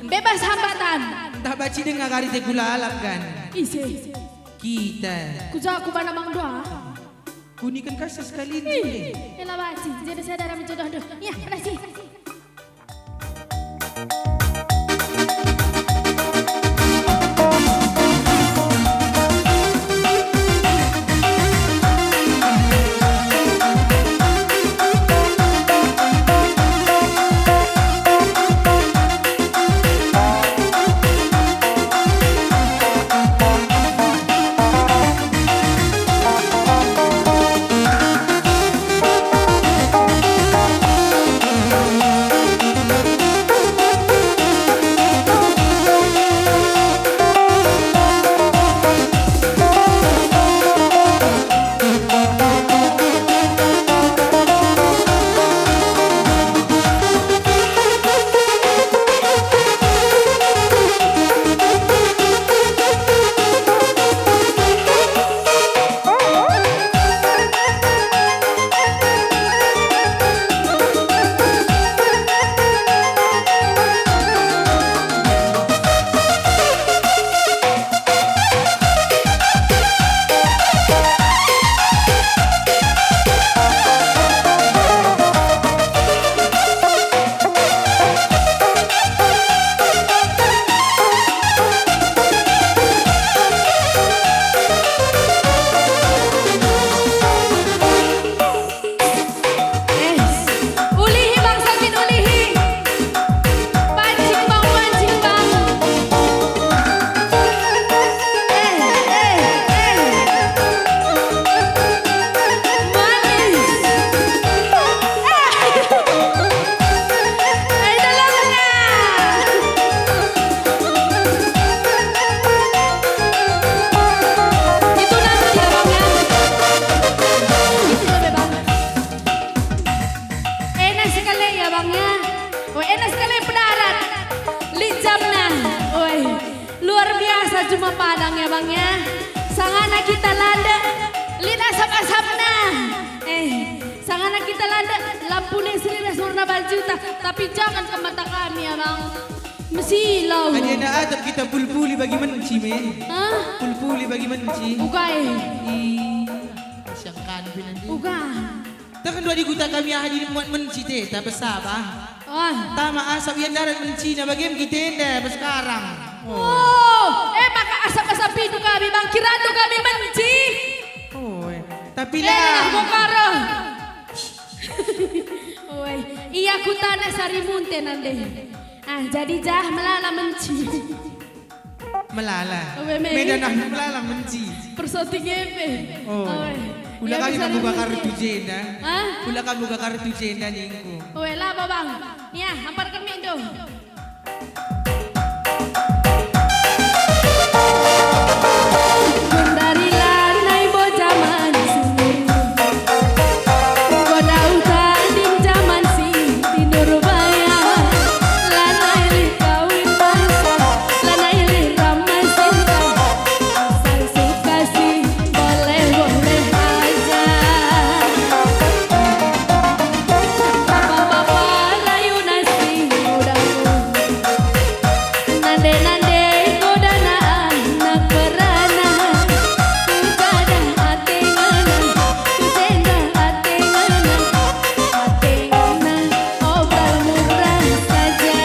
Bebas hambatan. Ntah banci denga kari te kulalap kan. Ise. Kita. Kuja aku bana mang doa. Kunikan kasa sekali Ih, ni. Ela banci, jadi sadar menjodoh doh. Ya, pada si. Eh, ulihi bangsa kin ulihi. Pancing bang, pancing bang. Eh, eh, eh. Manis. Eh. Eh, dalam. Itu nanti ya, Bang, ya. Itu ya, Bang. Enak sekali ya, Bang, ya. Oh, enak sekali pedarat. Lit jamna. Oi, luar biasa cuma Padang ya, Bang, ya. Sangana kita landek, lit asap-asapna. Eh, sangana kita landek, lampuna seri ras warna bajuta. Tapi jangan ke mata kami ya, Bang. Mesilo. Adi enda atap kita pulpuli bagi menci me. Hah? Pulpuli bagi menci. Uga e. Ih, siangkan pinanti. Uga. Teken dua di kuta kami ah di muat menci te, tapi saba. Oh. Tama asap ia darat menci na bagem kita enda sekarang. Oh, eh maka asap-asap itu kami bangkirandu kami menci. Oh, eh. Tapi Eh, lah. Bokaro. Oi, ia kutana sari munte nande. Ah, jadi jah melala menci. Melala. Oi, me. Medan ah melala menci. Persoti ngepe. Oh. Oi. Ula Ia kami bisa kamu bakar ngepe. Tu jenda. Hah? Ula kamu bakar tu jenda ningku. Oi, lah, Babang. Nia, amparken mi, Indo. Gundari lanai bo jaman sinur. Enggo dauh tading jaman si tinur baya. Lanai lit kawin masa, lanai lit ramai sinta. Asal suka si boleh-boleh aja. Bapa-bapa layuna si muda-muda. Nande-nande godana anak beranak. Kujadah ate ngena, kujendah ate ngena, ate ngena obral murah saja.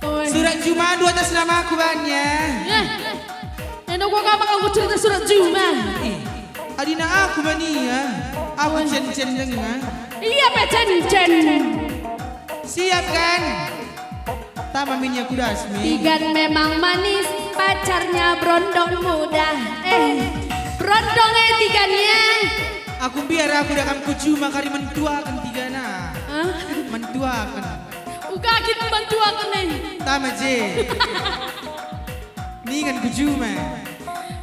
Oi. Surat juma dua atas nama aku bannya. Eh, enda gua gampang aku cerita surat juma. Ih, adina aku mania. Aku Oi. Cen-cen denga. Iya pe cen-cen. Siap kan? Tama minya kudas mi. Tigan memang manis, pacarnya berondong muda. Eh, berondong eh tigannya. Aku biar aku dah kam ku juma kari mentuaken tigana. Hah? Mentuaken. Uga kita mentuaken eh. Tama je. Ningan ku juma.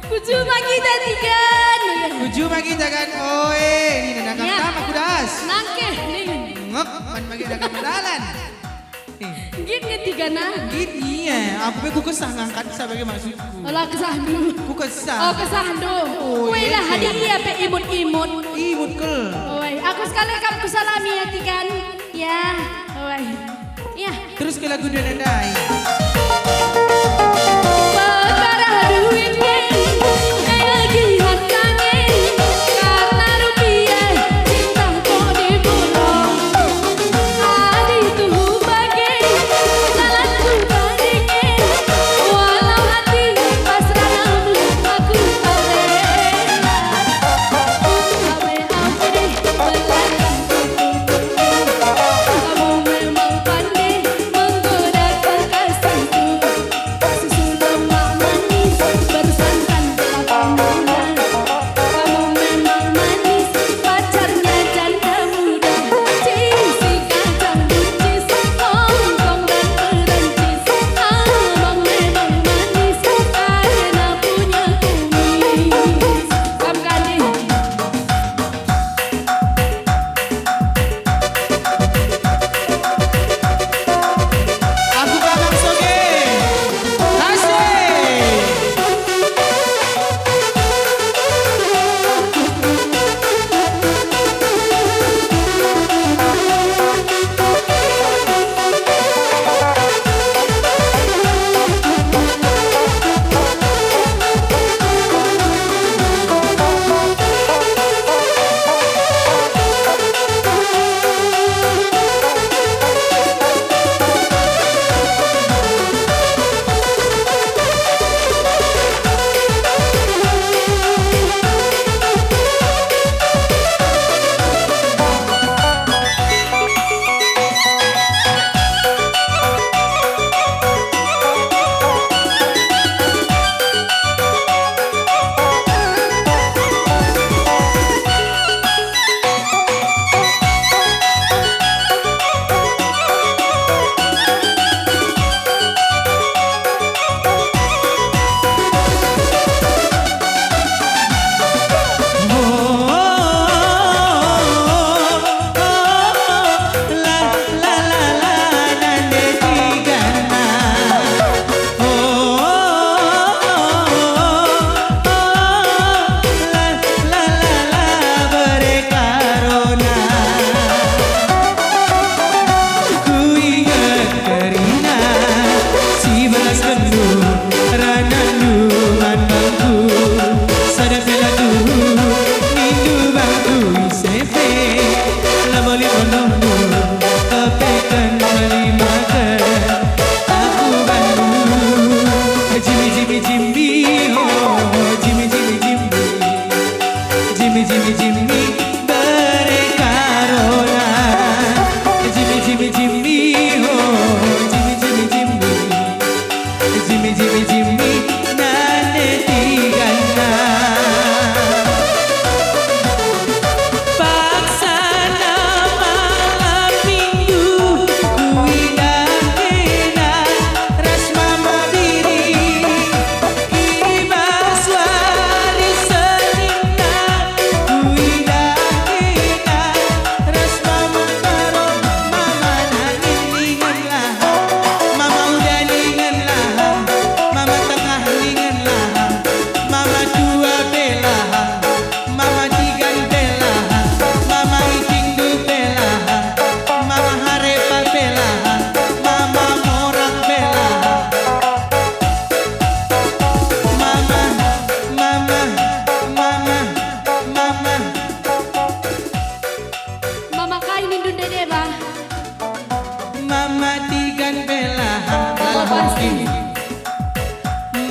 Ku juma kita tigan. Ku juma kita kan. Oe, nina dah kam Ya. Tama kudas. Nangkeh, ningan. Ngek, man bagi dah kam dalan. Eh. Git nge tigana. Git iya, aku pe ku kesah ngangkat sebagai maksudku. Ola kesah ndu. Ku kesah. Oh, kesah ndu. Oh, Weh iya, lah, pe. Hadi iya pe imut-imut. Imut kel. Oi, aku sekali kam ku salami ya tigan. Ya, oi. Ya. Terus ke lagu dana ndai. Perkara duit nge, eh, lagi harta nge, karena rupiah cinta kok diborong. Adi tuhu bage, jalanku tandinge, walau hati pasrah namun aku tak rela. Awe-awe, belakang kamu memang pandai menggoda kekasih.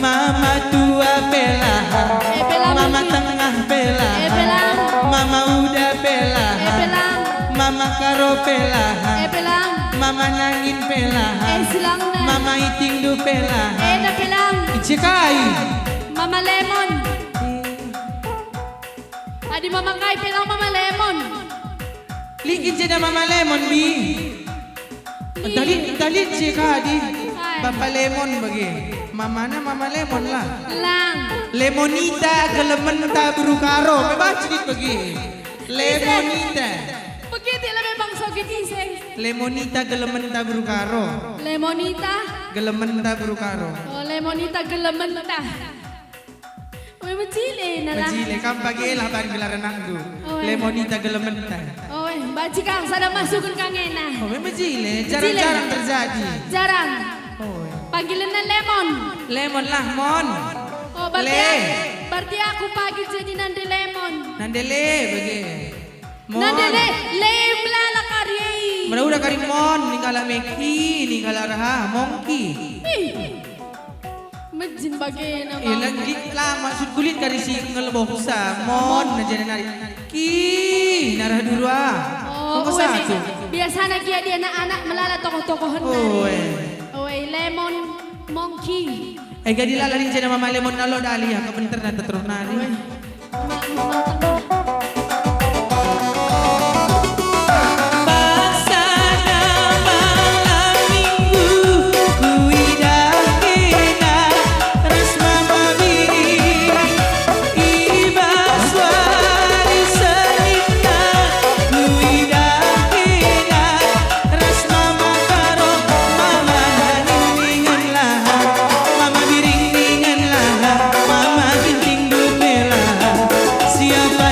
Mama tua pe la ham, eh, pe la mama tengah pe la ham, eh, pe la mama uda pe la ham, eh, pe la mama karo pe la ham, eh, pe la mama nangin pe la ham, eh, silang ne, mama itingdu pe la ham, eh, ne pe la. Ice kai? Mama lemon. Adi mama kai pe la mama lemon. Lit kin ceda mama lemon, Bi? Lit. Ntah lit, ntah lit si kadi. Ai. Bapa lemon bagi. Mamana mama lemon lah. Lang. Lemonita gelementa beru karo. Me banci lit bagi. Lemonita. Begitu lebih bangso gitu sih. Lemonita gelementa beru karo. Lemonita. Gelementa beru karo. Oh, lemonita gelementa. Oe, mejile nala. Mejile, kam pagi lah ban gelar anakndu. Oe. Lemonita gelementa. Oe, banci kang sada masukun kang ena. Oe, mejile, jarang-jarang terjadi. Jarang. Oe. Panggilenna Lemon. Lemon lah, Mon. Oh, berarti Le. Aku, berarti aku pagi jadi Nande Lemon. Nande Le, bagi. Mon. Nande Le, le melala kari. Mena uda kari Mon, ninggala Meki, ninggala Raha, Mongki. Ih. Mejin bagena, Bang. Eh, lagi lama sut kulit kari si ngelebohsa, Mon, Mon. Nang jadi nari. Ki, narah dulu ah. Oh, Kongko uwe, satu. Biasana gia dia anak-anak melala tokoh-tokohen nari. Oe. Oe, Lemon, Mongki. Eh, gadi lala rinca nama Lemon nalo dali, ya, kebenterna teteruh nari. Oe. Bangsana malam minggu kuidah kena ras mama biring i bas wari Seninna kuidah kena ras mama karo mama nangin ningen lahan, mama biring ningen lahan, mama ginting dupe lahan. Siapa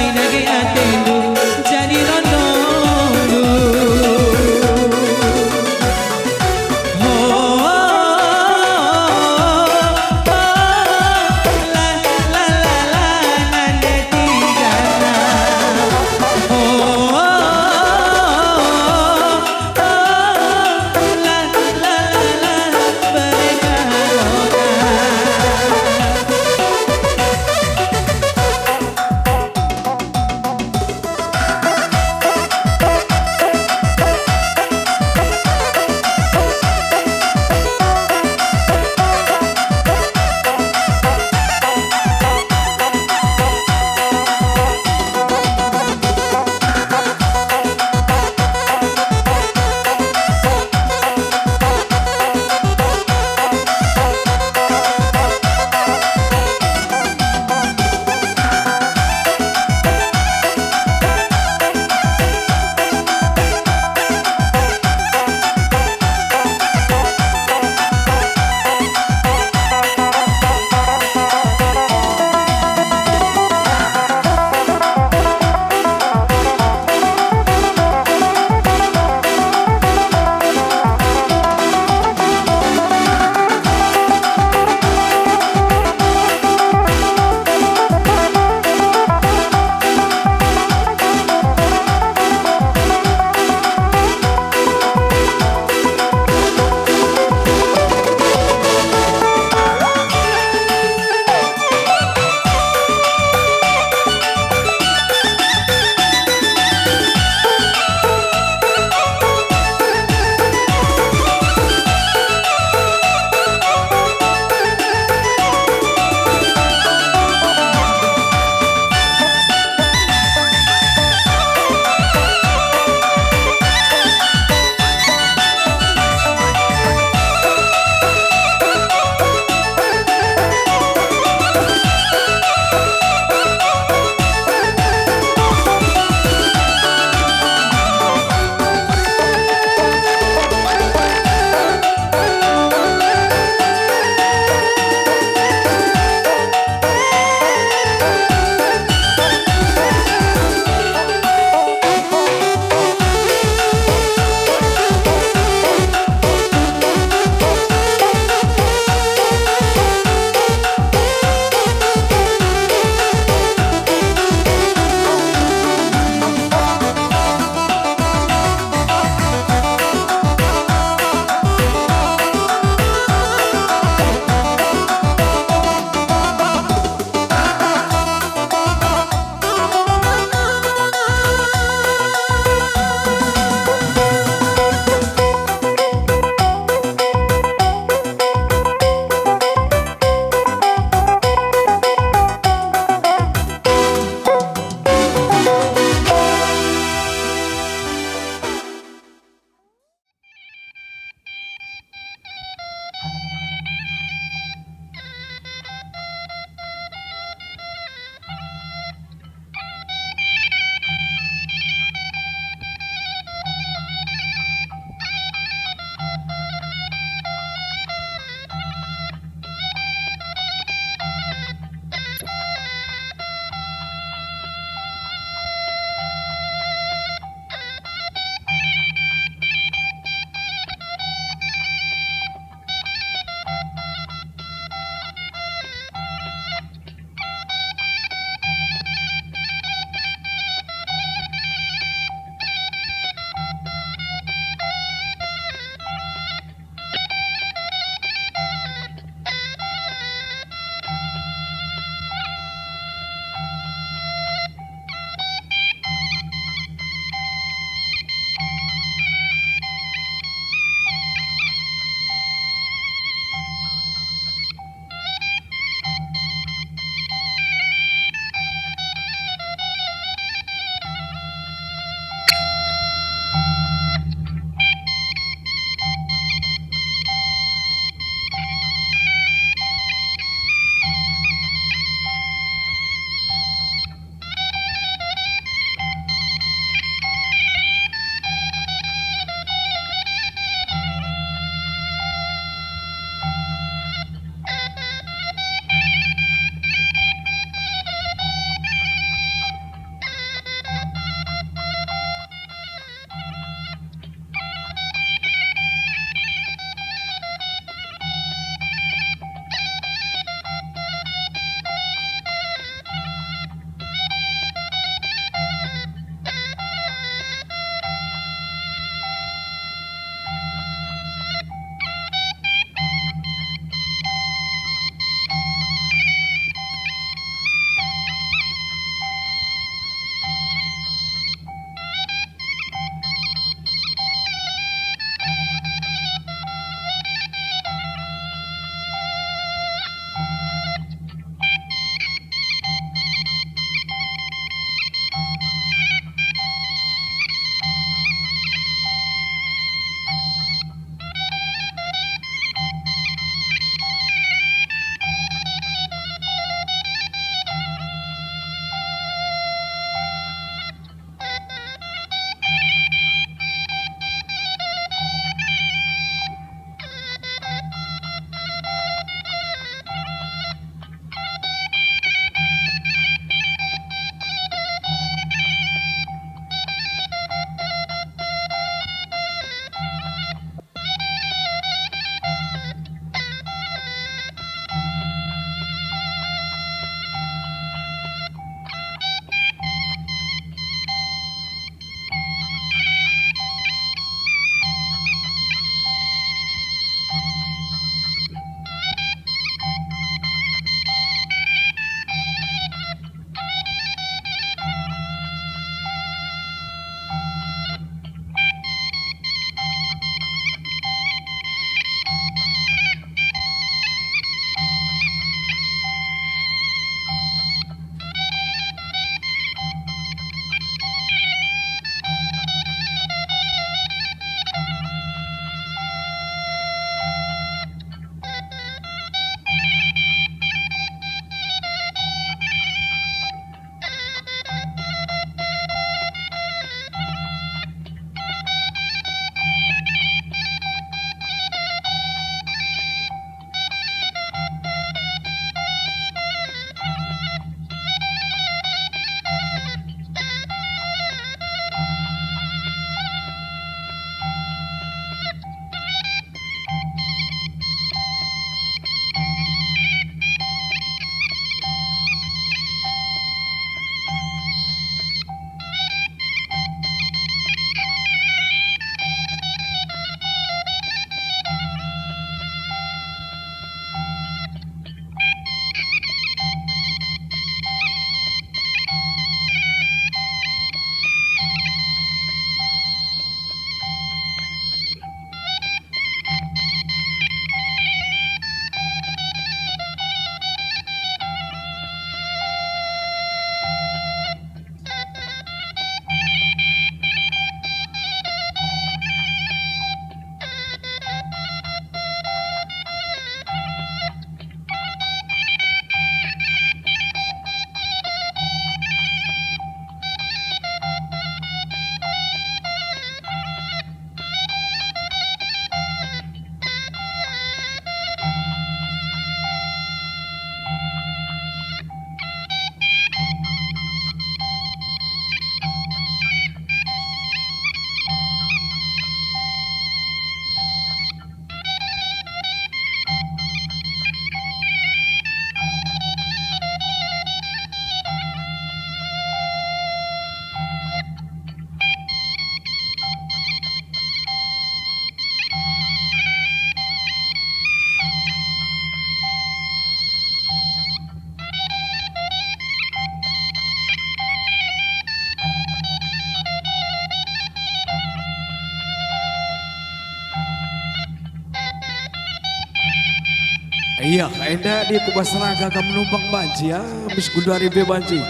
Iya, enda dia ku bas raga kam numpang banci, ya, bis gundari pe banci.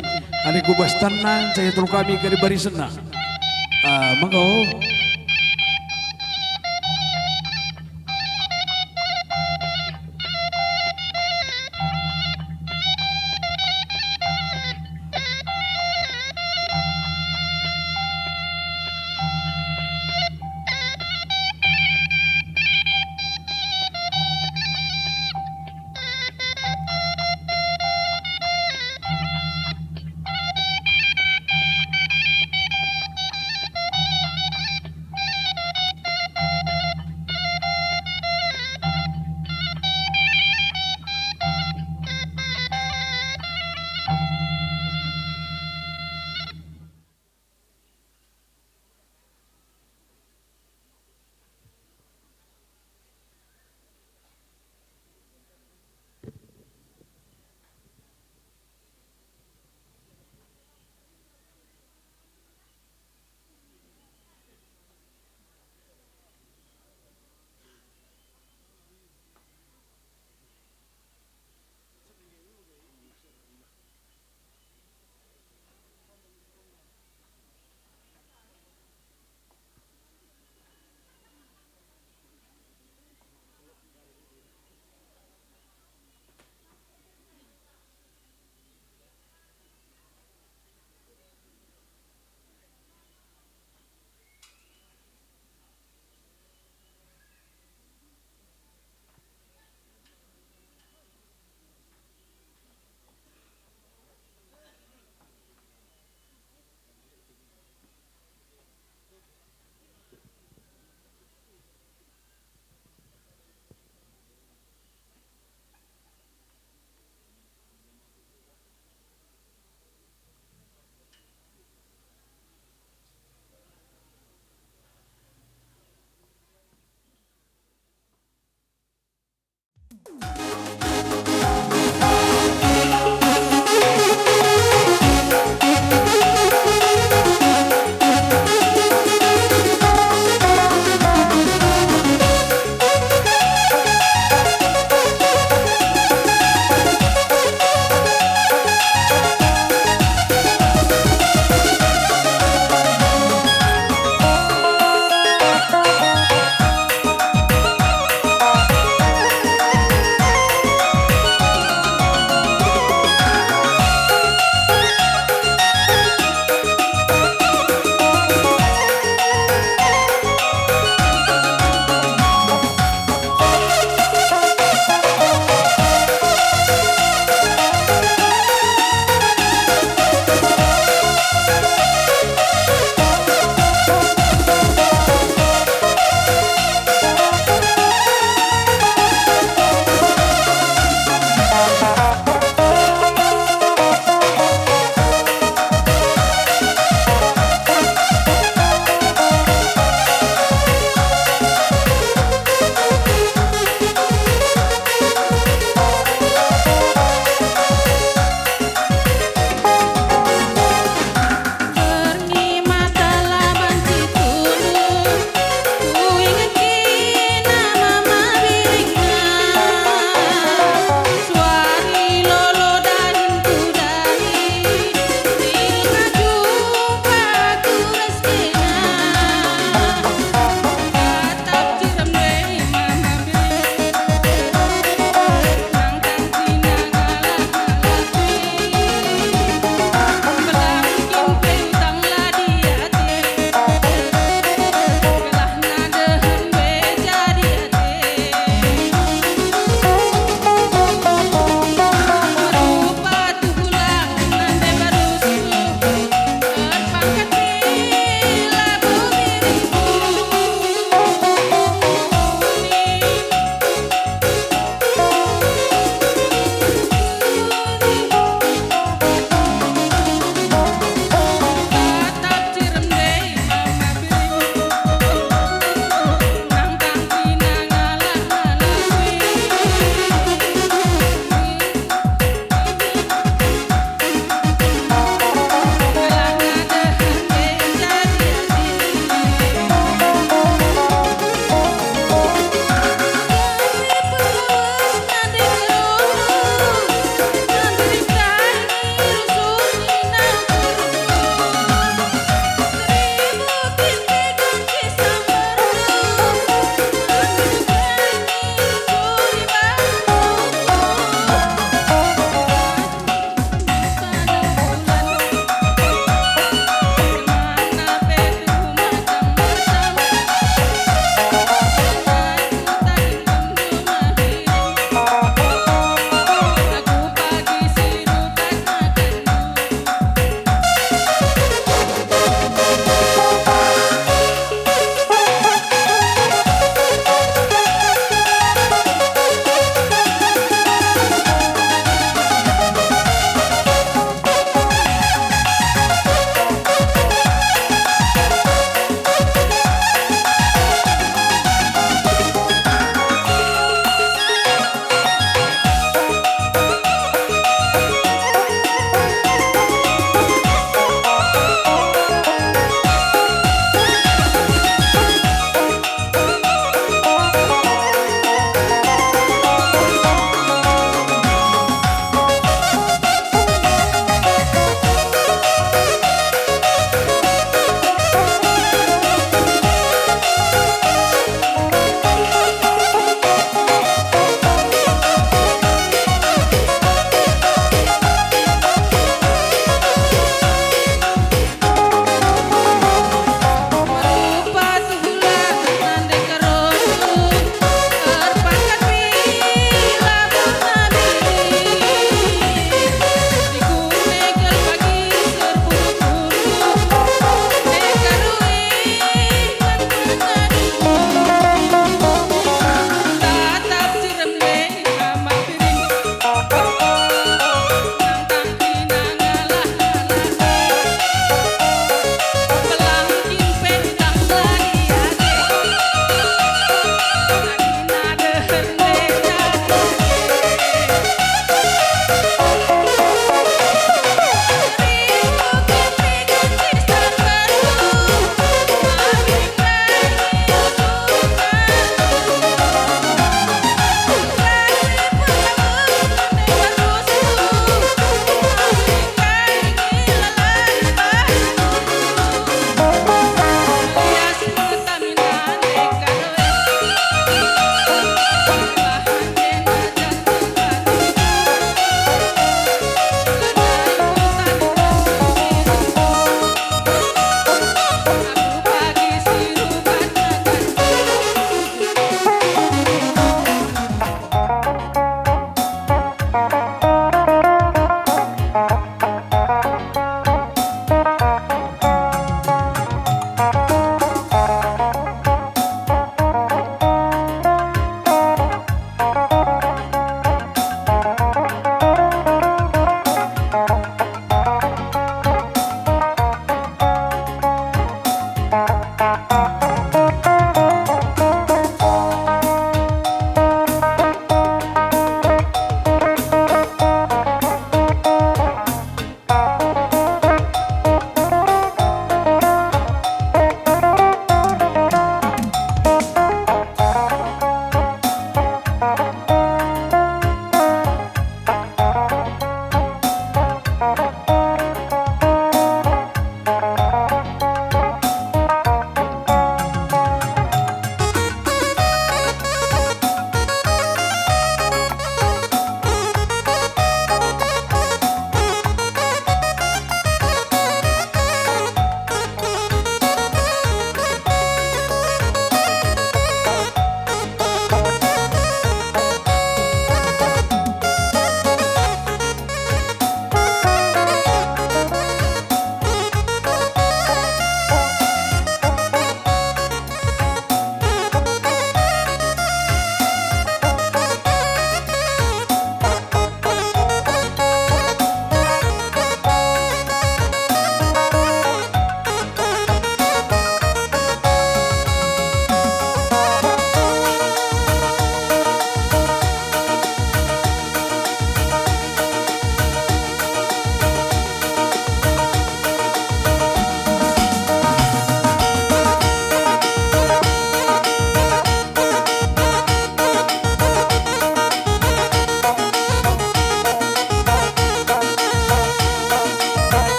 Adi ku bas tenang, saya terus kami kari barisenna. Ah, maka, oh.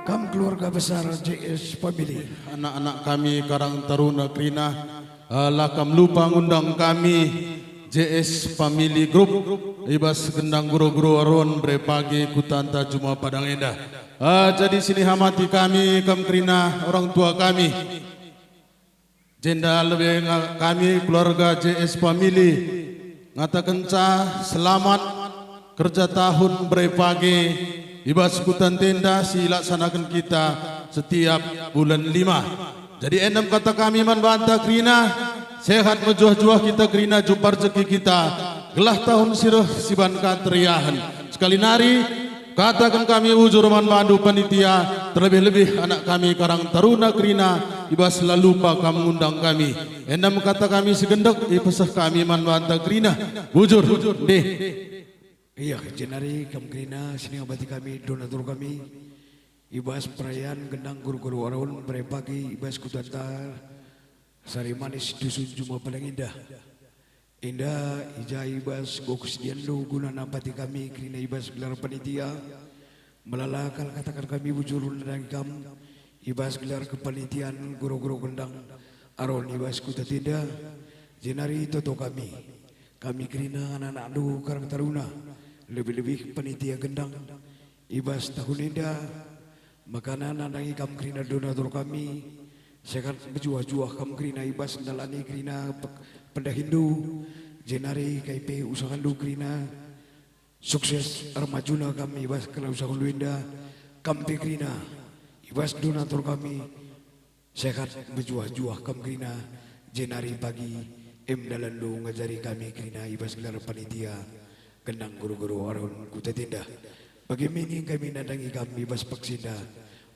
Kam keluarga besar J S Family. Anak-anak kami Karang Taruna kerina, eh, la kam lupa ngundang kami J S Family Group i bas gendang guru-guru Aron Bere Page kutanta Juma Padang enda. Eh, jadi sinihamati kami kam kerina orang tua kami. Jenda lebe nga-, kami keluarga J S Family ngatakenca selamat kerja tahun Bere Page i bas kutanta enda si ilaksanaken kita setiap bulan lima. Jadi enem kata kami man banta kerina, sehat mejuah-juah kita kerina, jumpa rejeki kita, gelah tahun si reh siban ka teriahen. Sekali nari, kataken kami bujur man bandu panitia, terlebih-lebih anak kami Karang Taruna kerina, i bas la lupa kam ngundang kami. Enem kata kami si gendek, ipeseh kami man banta kerina. Bujur, ndeh. Iya, jenari kam kerina, sinihamati kami, donatur kami, i bas perayaan gendang guru-guru Aron Bere Page, i bas kutanta Sari Manis, Dusun Juma Padang Indah. Enda i ja i bas gok sediandu guna nampati kami kerina i bas gelar panitia. Melala kal kataken kami bujur nandangi kam i bas gelar kepanitian guru-guru gendang Aron i bas kutanta enda. Jenari toto kami, kami kerina anak-anakndu Karang Taruna, lebih-lebih panitia gendang i bas tahun enda. Maka nandangi kam kerina donatur kami, sehat mejuah-juah kam kerina i bas ndalani kerina pe-, pendahinndu, jenari kai pe usahanndu kerina, sukses ermajuna kam i bas kala usahandu enda, kam pe kerina i bas donatur kami, sehat mejuah-juah kam kerina, jenari pagi em dalanndu ngajari kami kerina i bas gelar panitia gendang guru-guru Aron kutanta enda. Bage me nge kami nandangi kam i bas paksa enda,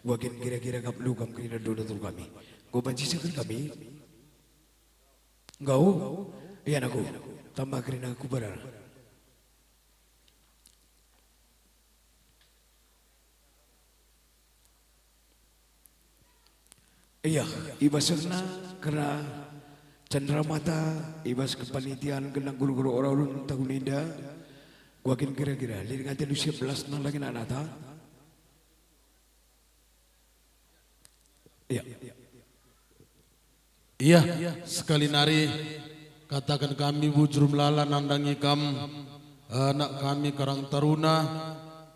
kuga kin kira-kira akapndu kam kerina donatur kami. Enggo banci seh kal kami? Enggo? Ia nangko, tamba kerina kuberar. Iya, i bas sehna kerna cenderamata i bas kepanitian gendang guru-guru Aron tahun enda, kuga kin kira-kira, lit nge atendu siap belas nandangi anak-anakta? Iya. Iya, sekali nari kataken kami bujur melala nandangi kam, anak kami Karang Taruna,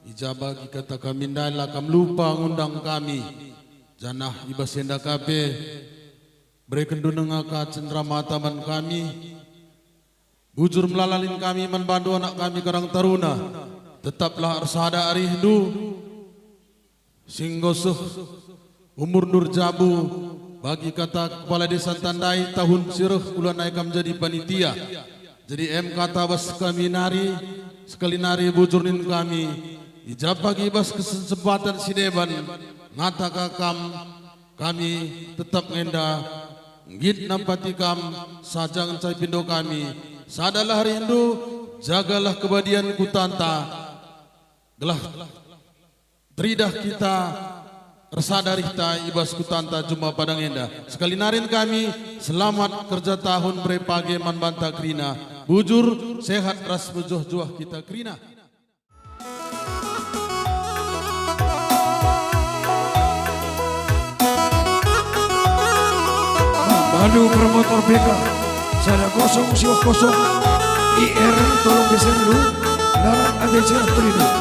i ja bagi kata kami ndai la kam lupa ngundang kami, janah i bas enda ka pe berekenndu nge ka cenderamata man kami. Bujur melala lit kami man bandu anak kami Karang Taruna, tetaplah ersada arihndu, si enggo seh umurndu erjabu, bagi kata kepala desa ntandai tahun si reh kula nai kam jadi panitia. Jadi em kata bas kami nari, sekali nari bujur nin kami, i ja pagi bas kesempatan si deban, ngata ka kam, kami tetap nge enda, nggit nampati kam, saja ngenca ipindo kami, sadalah arihndu, jagalah kebadian kutanta, gelah teridah kita ersada arihta i bas kutanta Juma Padang enda. Sekali nari lit kami, selamat kerja tahun Bere Page man banta kerina. Bujur, sehat ras mejuah-juah kita kerina. Bandu promotor B K, sada kosong siwah kosong I R, tolong geser dulu, darat ate cerah pelindung.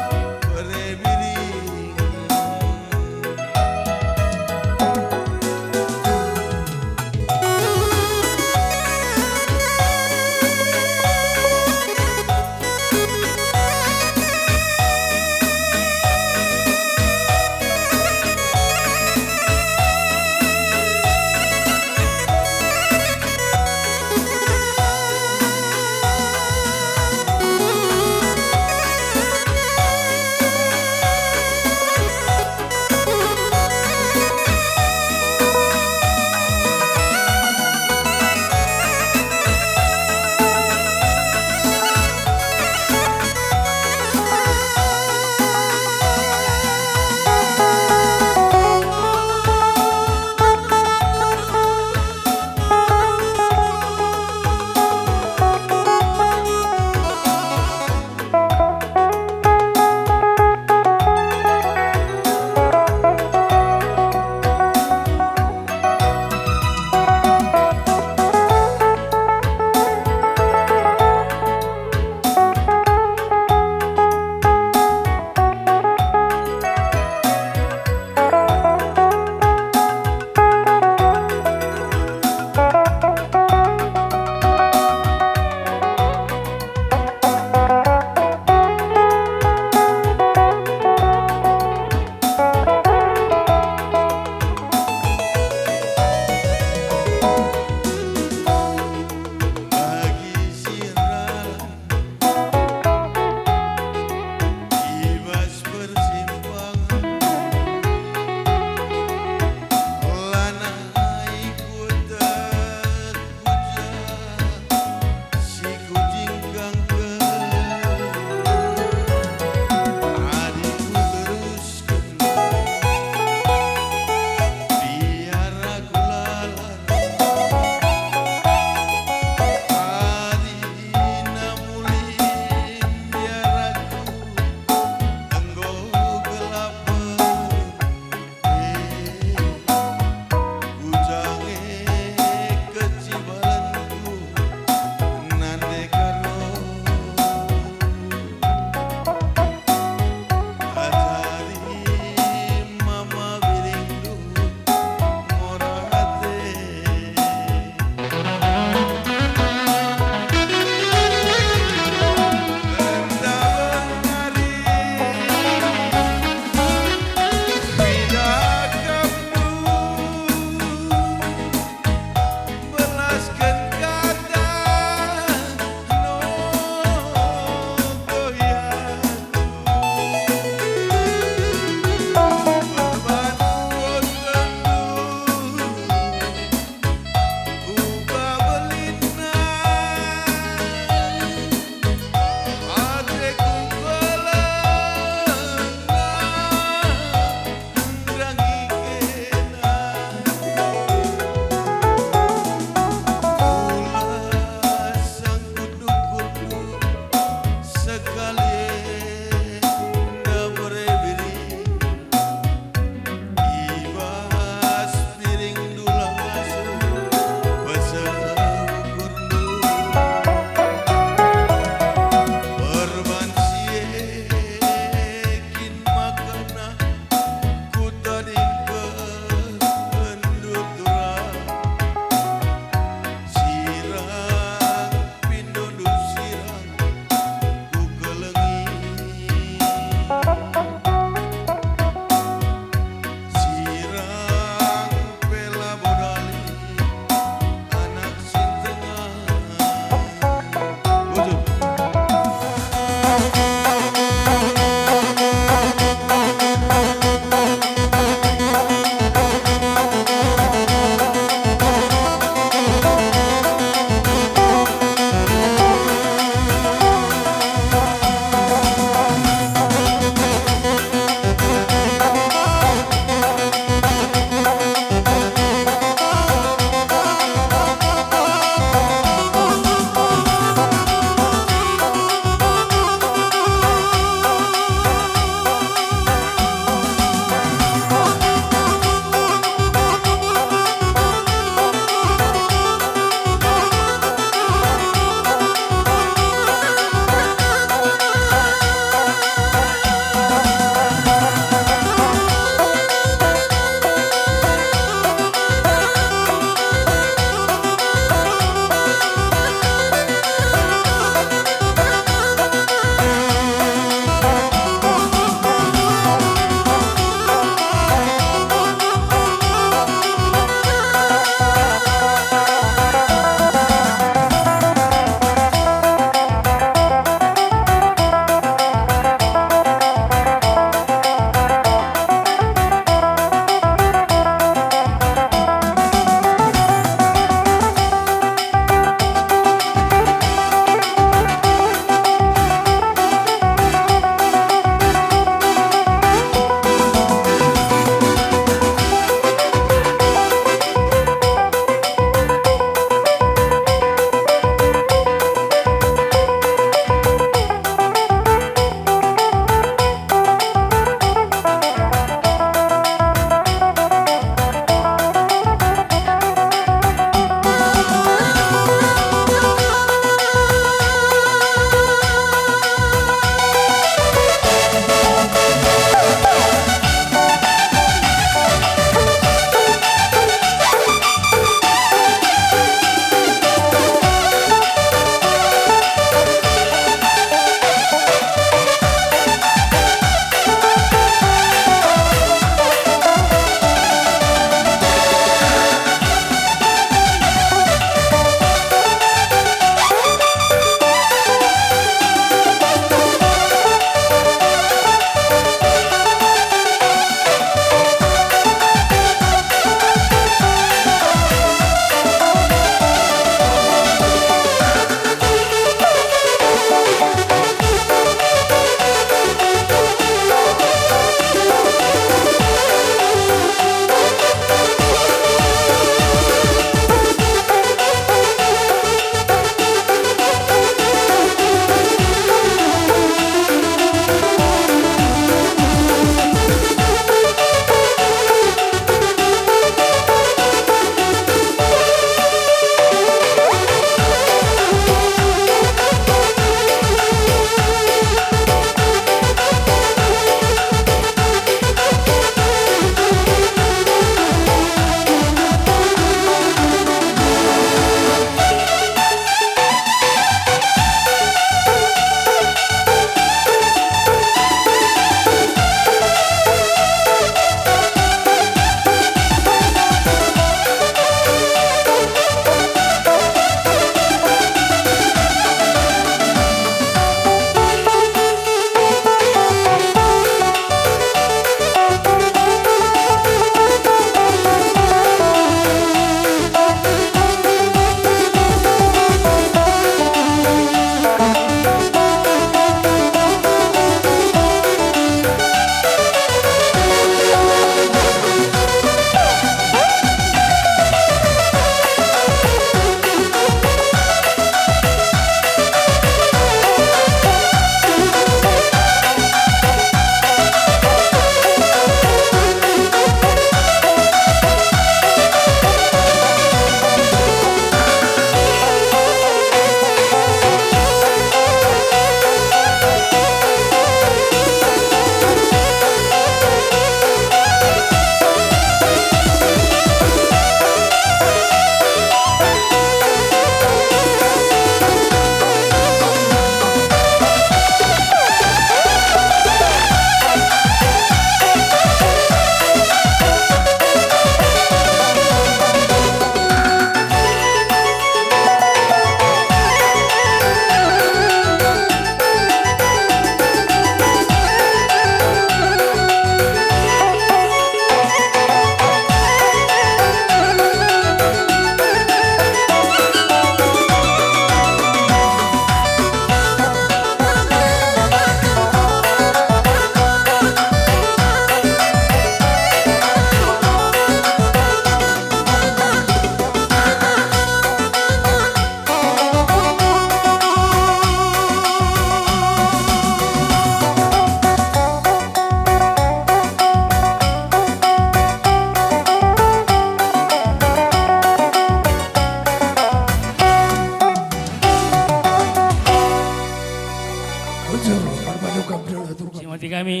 Kami,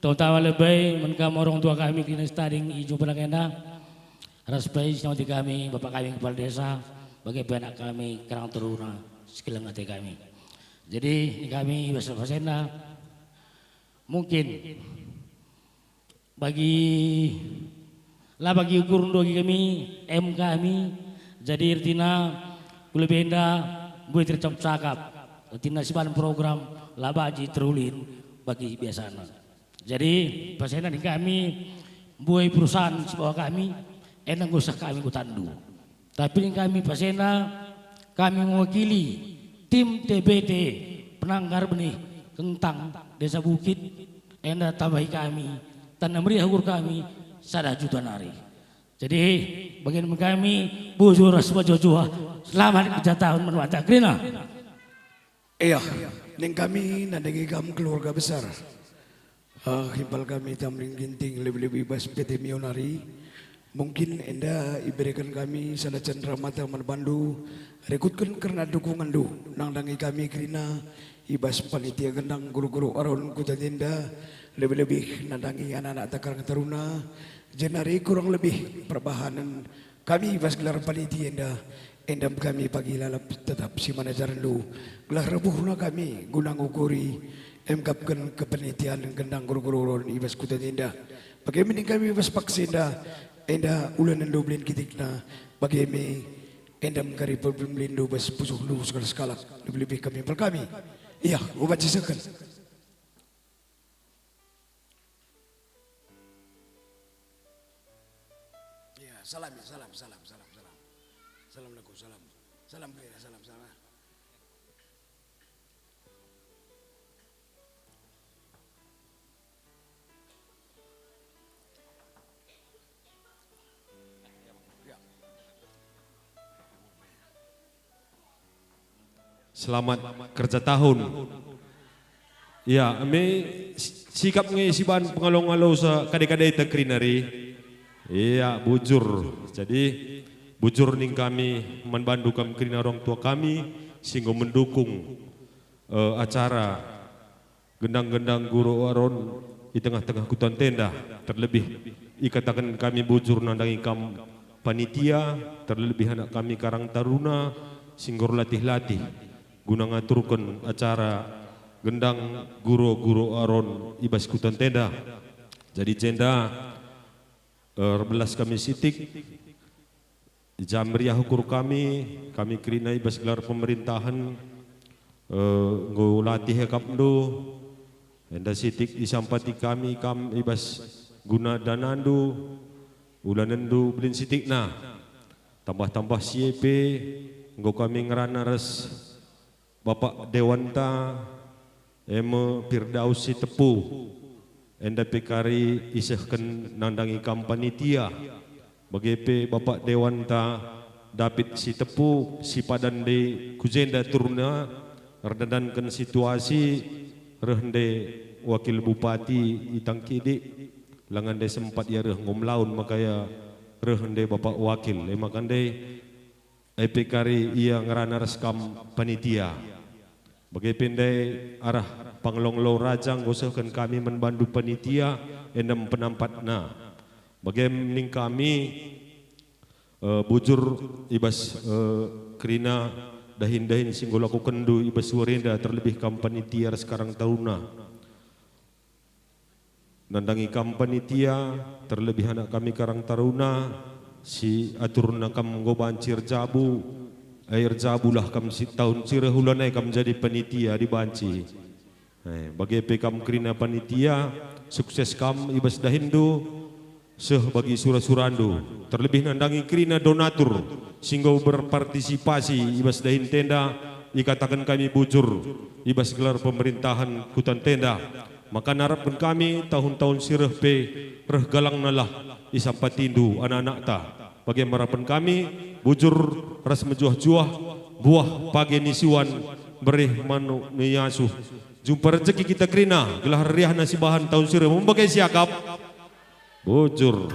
terutama lebe man kam orang tua kami kerina si tading i jumpa enda, ras pe si nyawati kami, Bapak kami Kepala Desa, bage pe anak kami Karang Taruna, si keleng ate kami. Jadi, kami basa-basa enda, mungkin bagi, la bagi ukur ndogi kami, em kami, jadi ertina ku lebe enda mbue tercap cakap, ertina siban program la banci terulin bagi biasana. Jadi, pasena kami mbue perusahaan sibawa kami, enda ngusah kami ku tandu. Tapi kami pasena, kami mewakili tim T B T Penanggar Benih Kentang Desa Bukit, enda tambahi kami, tanah meriah ukur kami, sada juta nari. Jadi, bagian kami, bujur ras mejuah-juah, selamat kerja tahun man banta kerina. Iya, ning kami nandangi kam keluarga besar. Ah, impal kami Tamrin Ginting, lebe-lebe i bas P T Mio nari. Mungkin enda ibereken kami sada cendera mata man bandu, rikutken kerna dukungenndu nandangi kami kerina i bas panitia gendang guru-guru aron Kuta Jenda, lebe-lebe nandangi anak-anak Karang Taruna, jenari kurang lebih perbahanen kami i bas gelar panitia enda, enda kami pagi lalap tetap si man ajarenndu, gelah rebuhna kami guna ngukuri, emkapken kepanitian gendang guru-guru aron i bas Kuta Jenda. Bage me ning kami i bas paksa enda, enda ulanenndu belin kitikna, bage me enda mengkari pembelindu bas pusuhndu sekalak-sekalak, lebih-lebih kami impal kami. Iya, ubat siseken. Ya, salam, ya, salam, salam, salam, salam. Assalamualaikum, salam. Salam, ya, salam, salam. Ya. Selamat kerja tahun. Ya, me si-, sikap nge siban pengalo-ngalosa kade-kadeta kerina ri. Iya, bujur. Jadi, bujur ning kami man bandu kam kerina orang tua kami, si enggo mendukung, eh, acara gendang-gendang guru aron i tengah-tengah Kuta Jenda, terlebih ikataken kami bujur nandangi kam panitia, terlebih anak kami Karang Taruna si enggo erlatih-latih guna ngaturken acara gendang guru-guru aron i bas Kuta Jenda. Jadi jenda, eh, erbelas kami sitik, I ja meriah ukur kami, kami kerina i bas gelar pemerintahen, eh, enggo latih akapndu, enda sitik isampati kami kam i bas guna danandu, ulanenndu belin sitikna. Tambah-tambah si e pe, enggo kami ngerana ras Bapak Dewanta, e me Firdaus Sitepu, enda pe kari isehken nandangi kam panitia, bage pe Bapak Dewanta David Sitepu, si padan ndai ku jenda turna, erdandanken situasi, reh ndai Wakil Bupati i Tangkidik, langa ndai sempat ia reh, enggo melaun maka ia reh ndai Bapak Wakil, e maka ndai E pe kari ia ngerana ras kam panitia. Bage pe ndai arah pangelong-elong raja enggo sehken kami man bandu panitia, enda me penampatna. Bage ning kami, eh, bujur i bas, eh, kerina dahin-dahin si enggo lakokenndu i bas wari enda, terlebih kam panitia ras Karang Taruna. Nandangi kam panitia, terlebih anak kami Karang Taruna, si aturna kam enggo banci erjabu, e erjabulah kam si tahun si reh, ulanai kam jadi panitia adi banci. E, bage pe kam kerina panitia, sukses kam i bas dahinndu, seh bagi sura-surandu, terlebih nandangi kerina donatur si enggo berpartisipasi i bas dahin enda, ikataken kami bujur i bas gelar pemerintahen Kuta Ntenda. Maka narapken kami tahun-tahun si reh pe reh galangnalah isampatindu anak-anakta. Bage me arapen kami, bujur ras mejuah-juah, buah page ni siwan, bereh manuk ni asuh. Jumpa rejeki kita kerina, gelah riahna sibahan tahun si reh. Mem bage siakap. Bujur.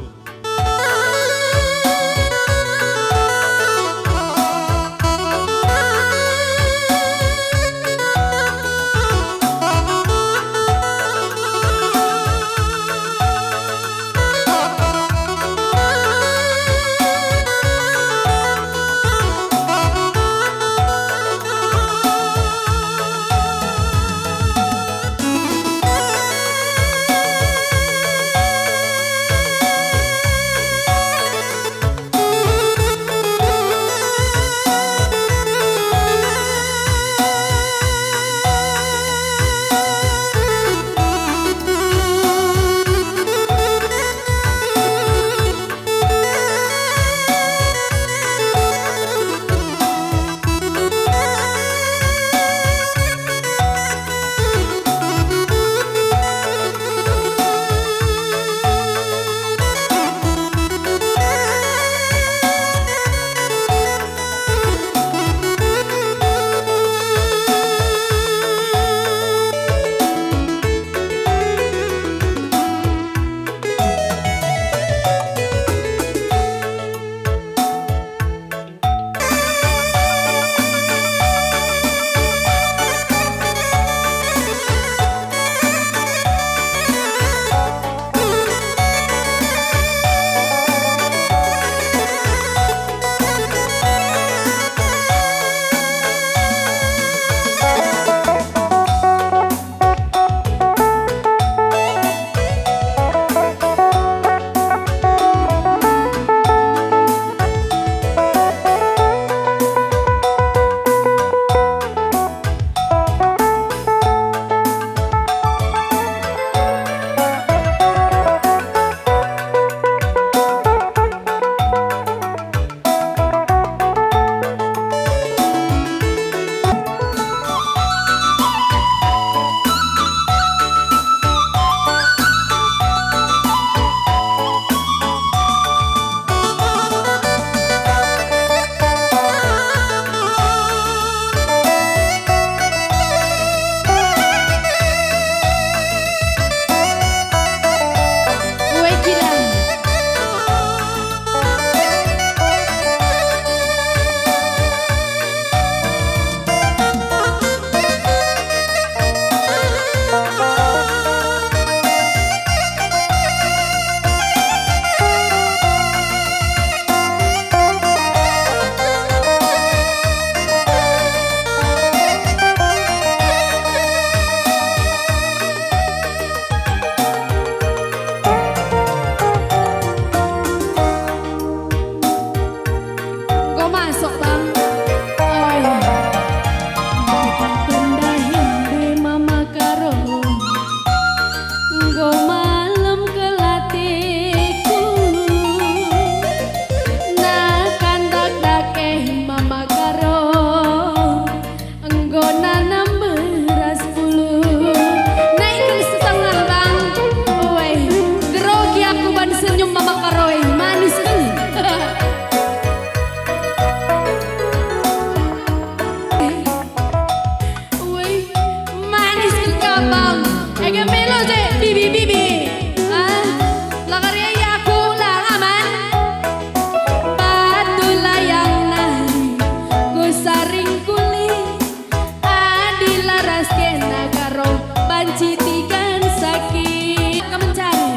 Kemelo je, bibi-bibi. Ah, la kari aku la aman. Batu layang nari, ku saring kuli. Adi laras kena karo banci tigan sakit. Kemencari.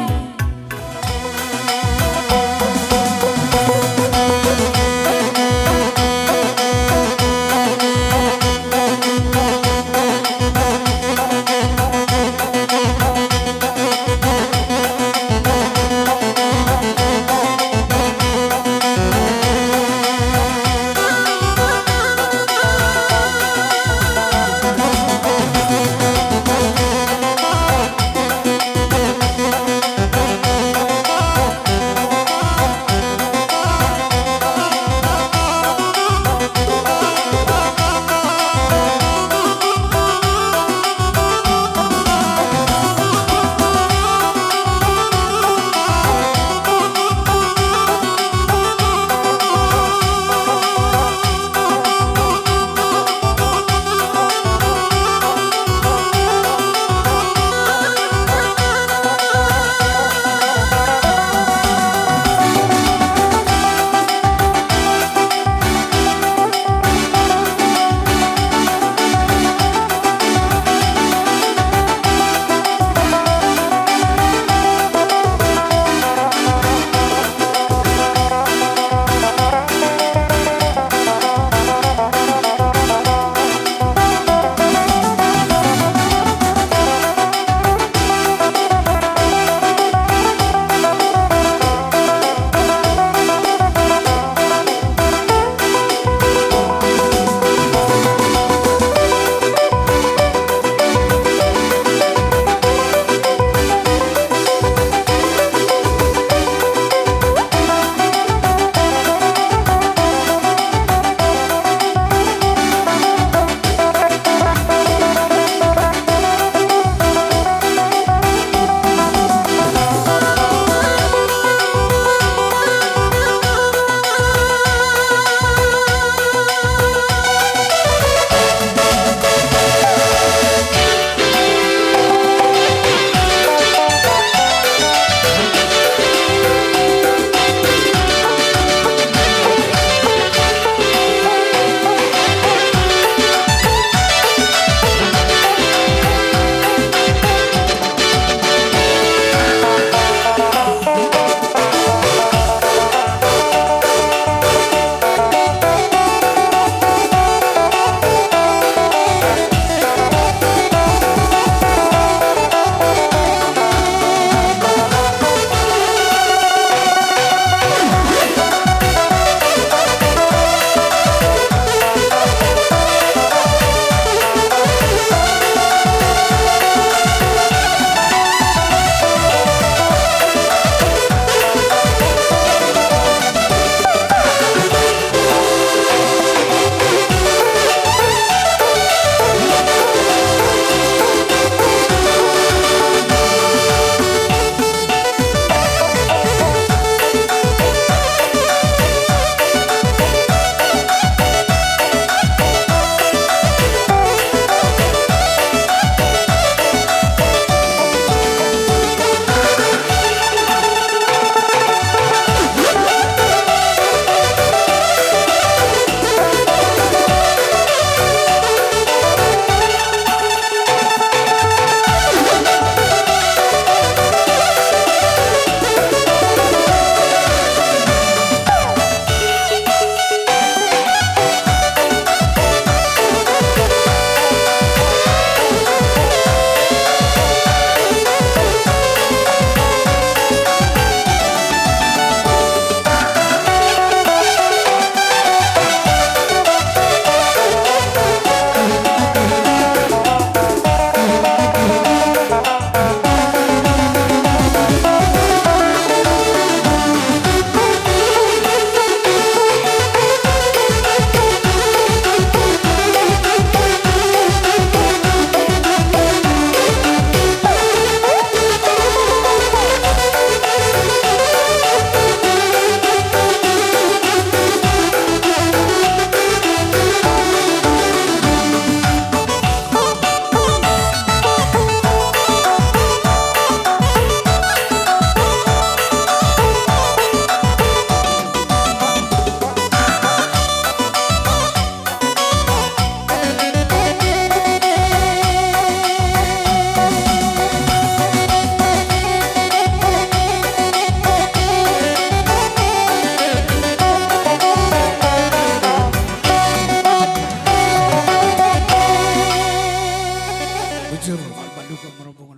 Terhormat Pak Dukun Merombongan.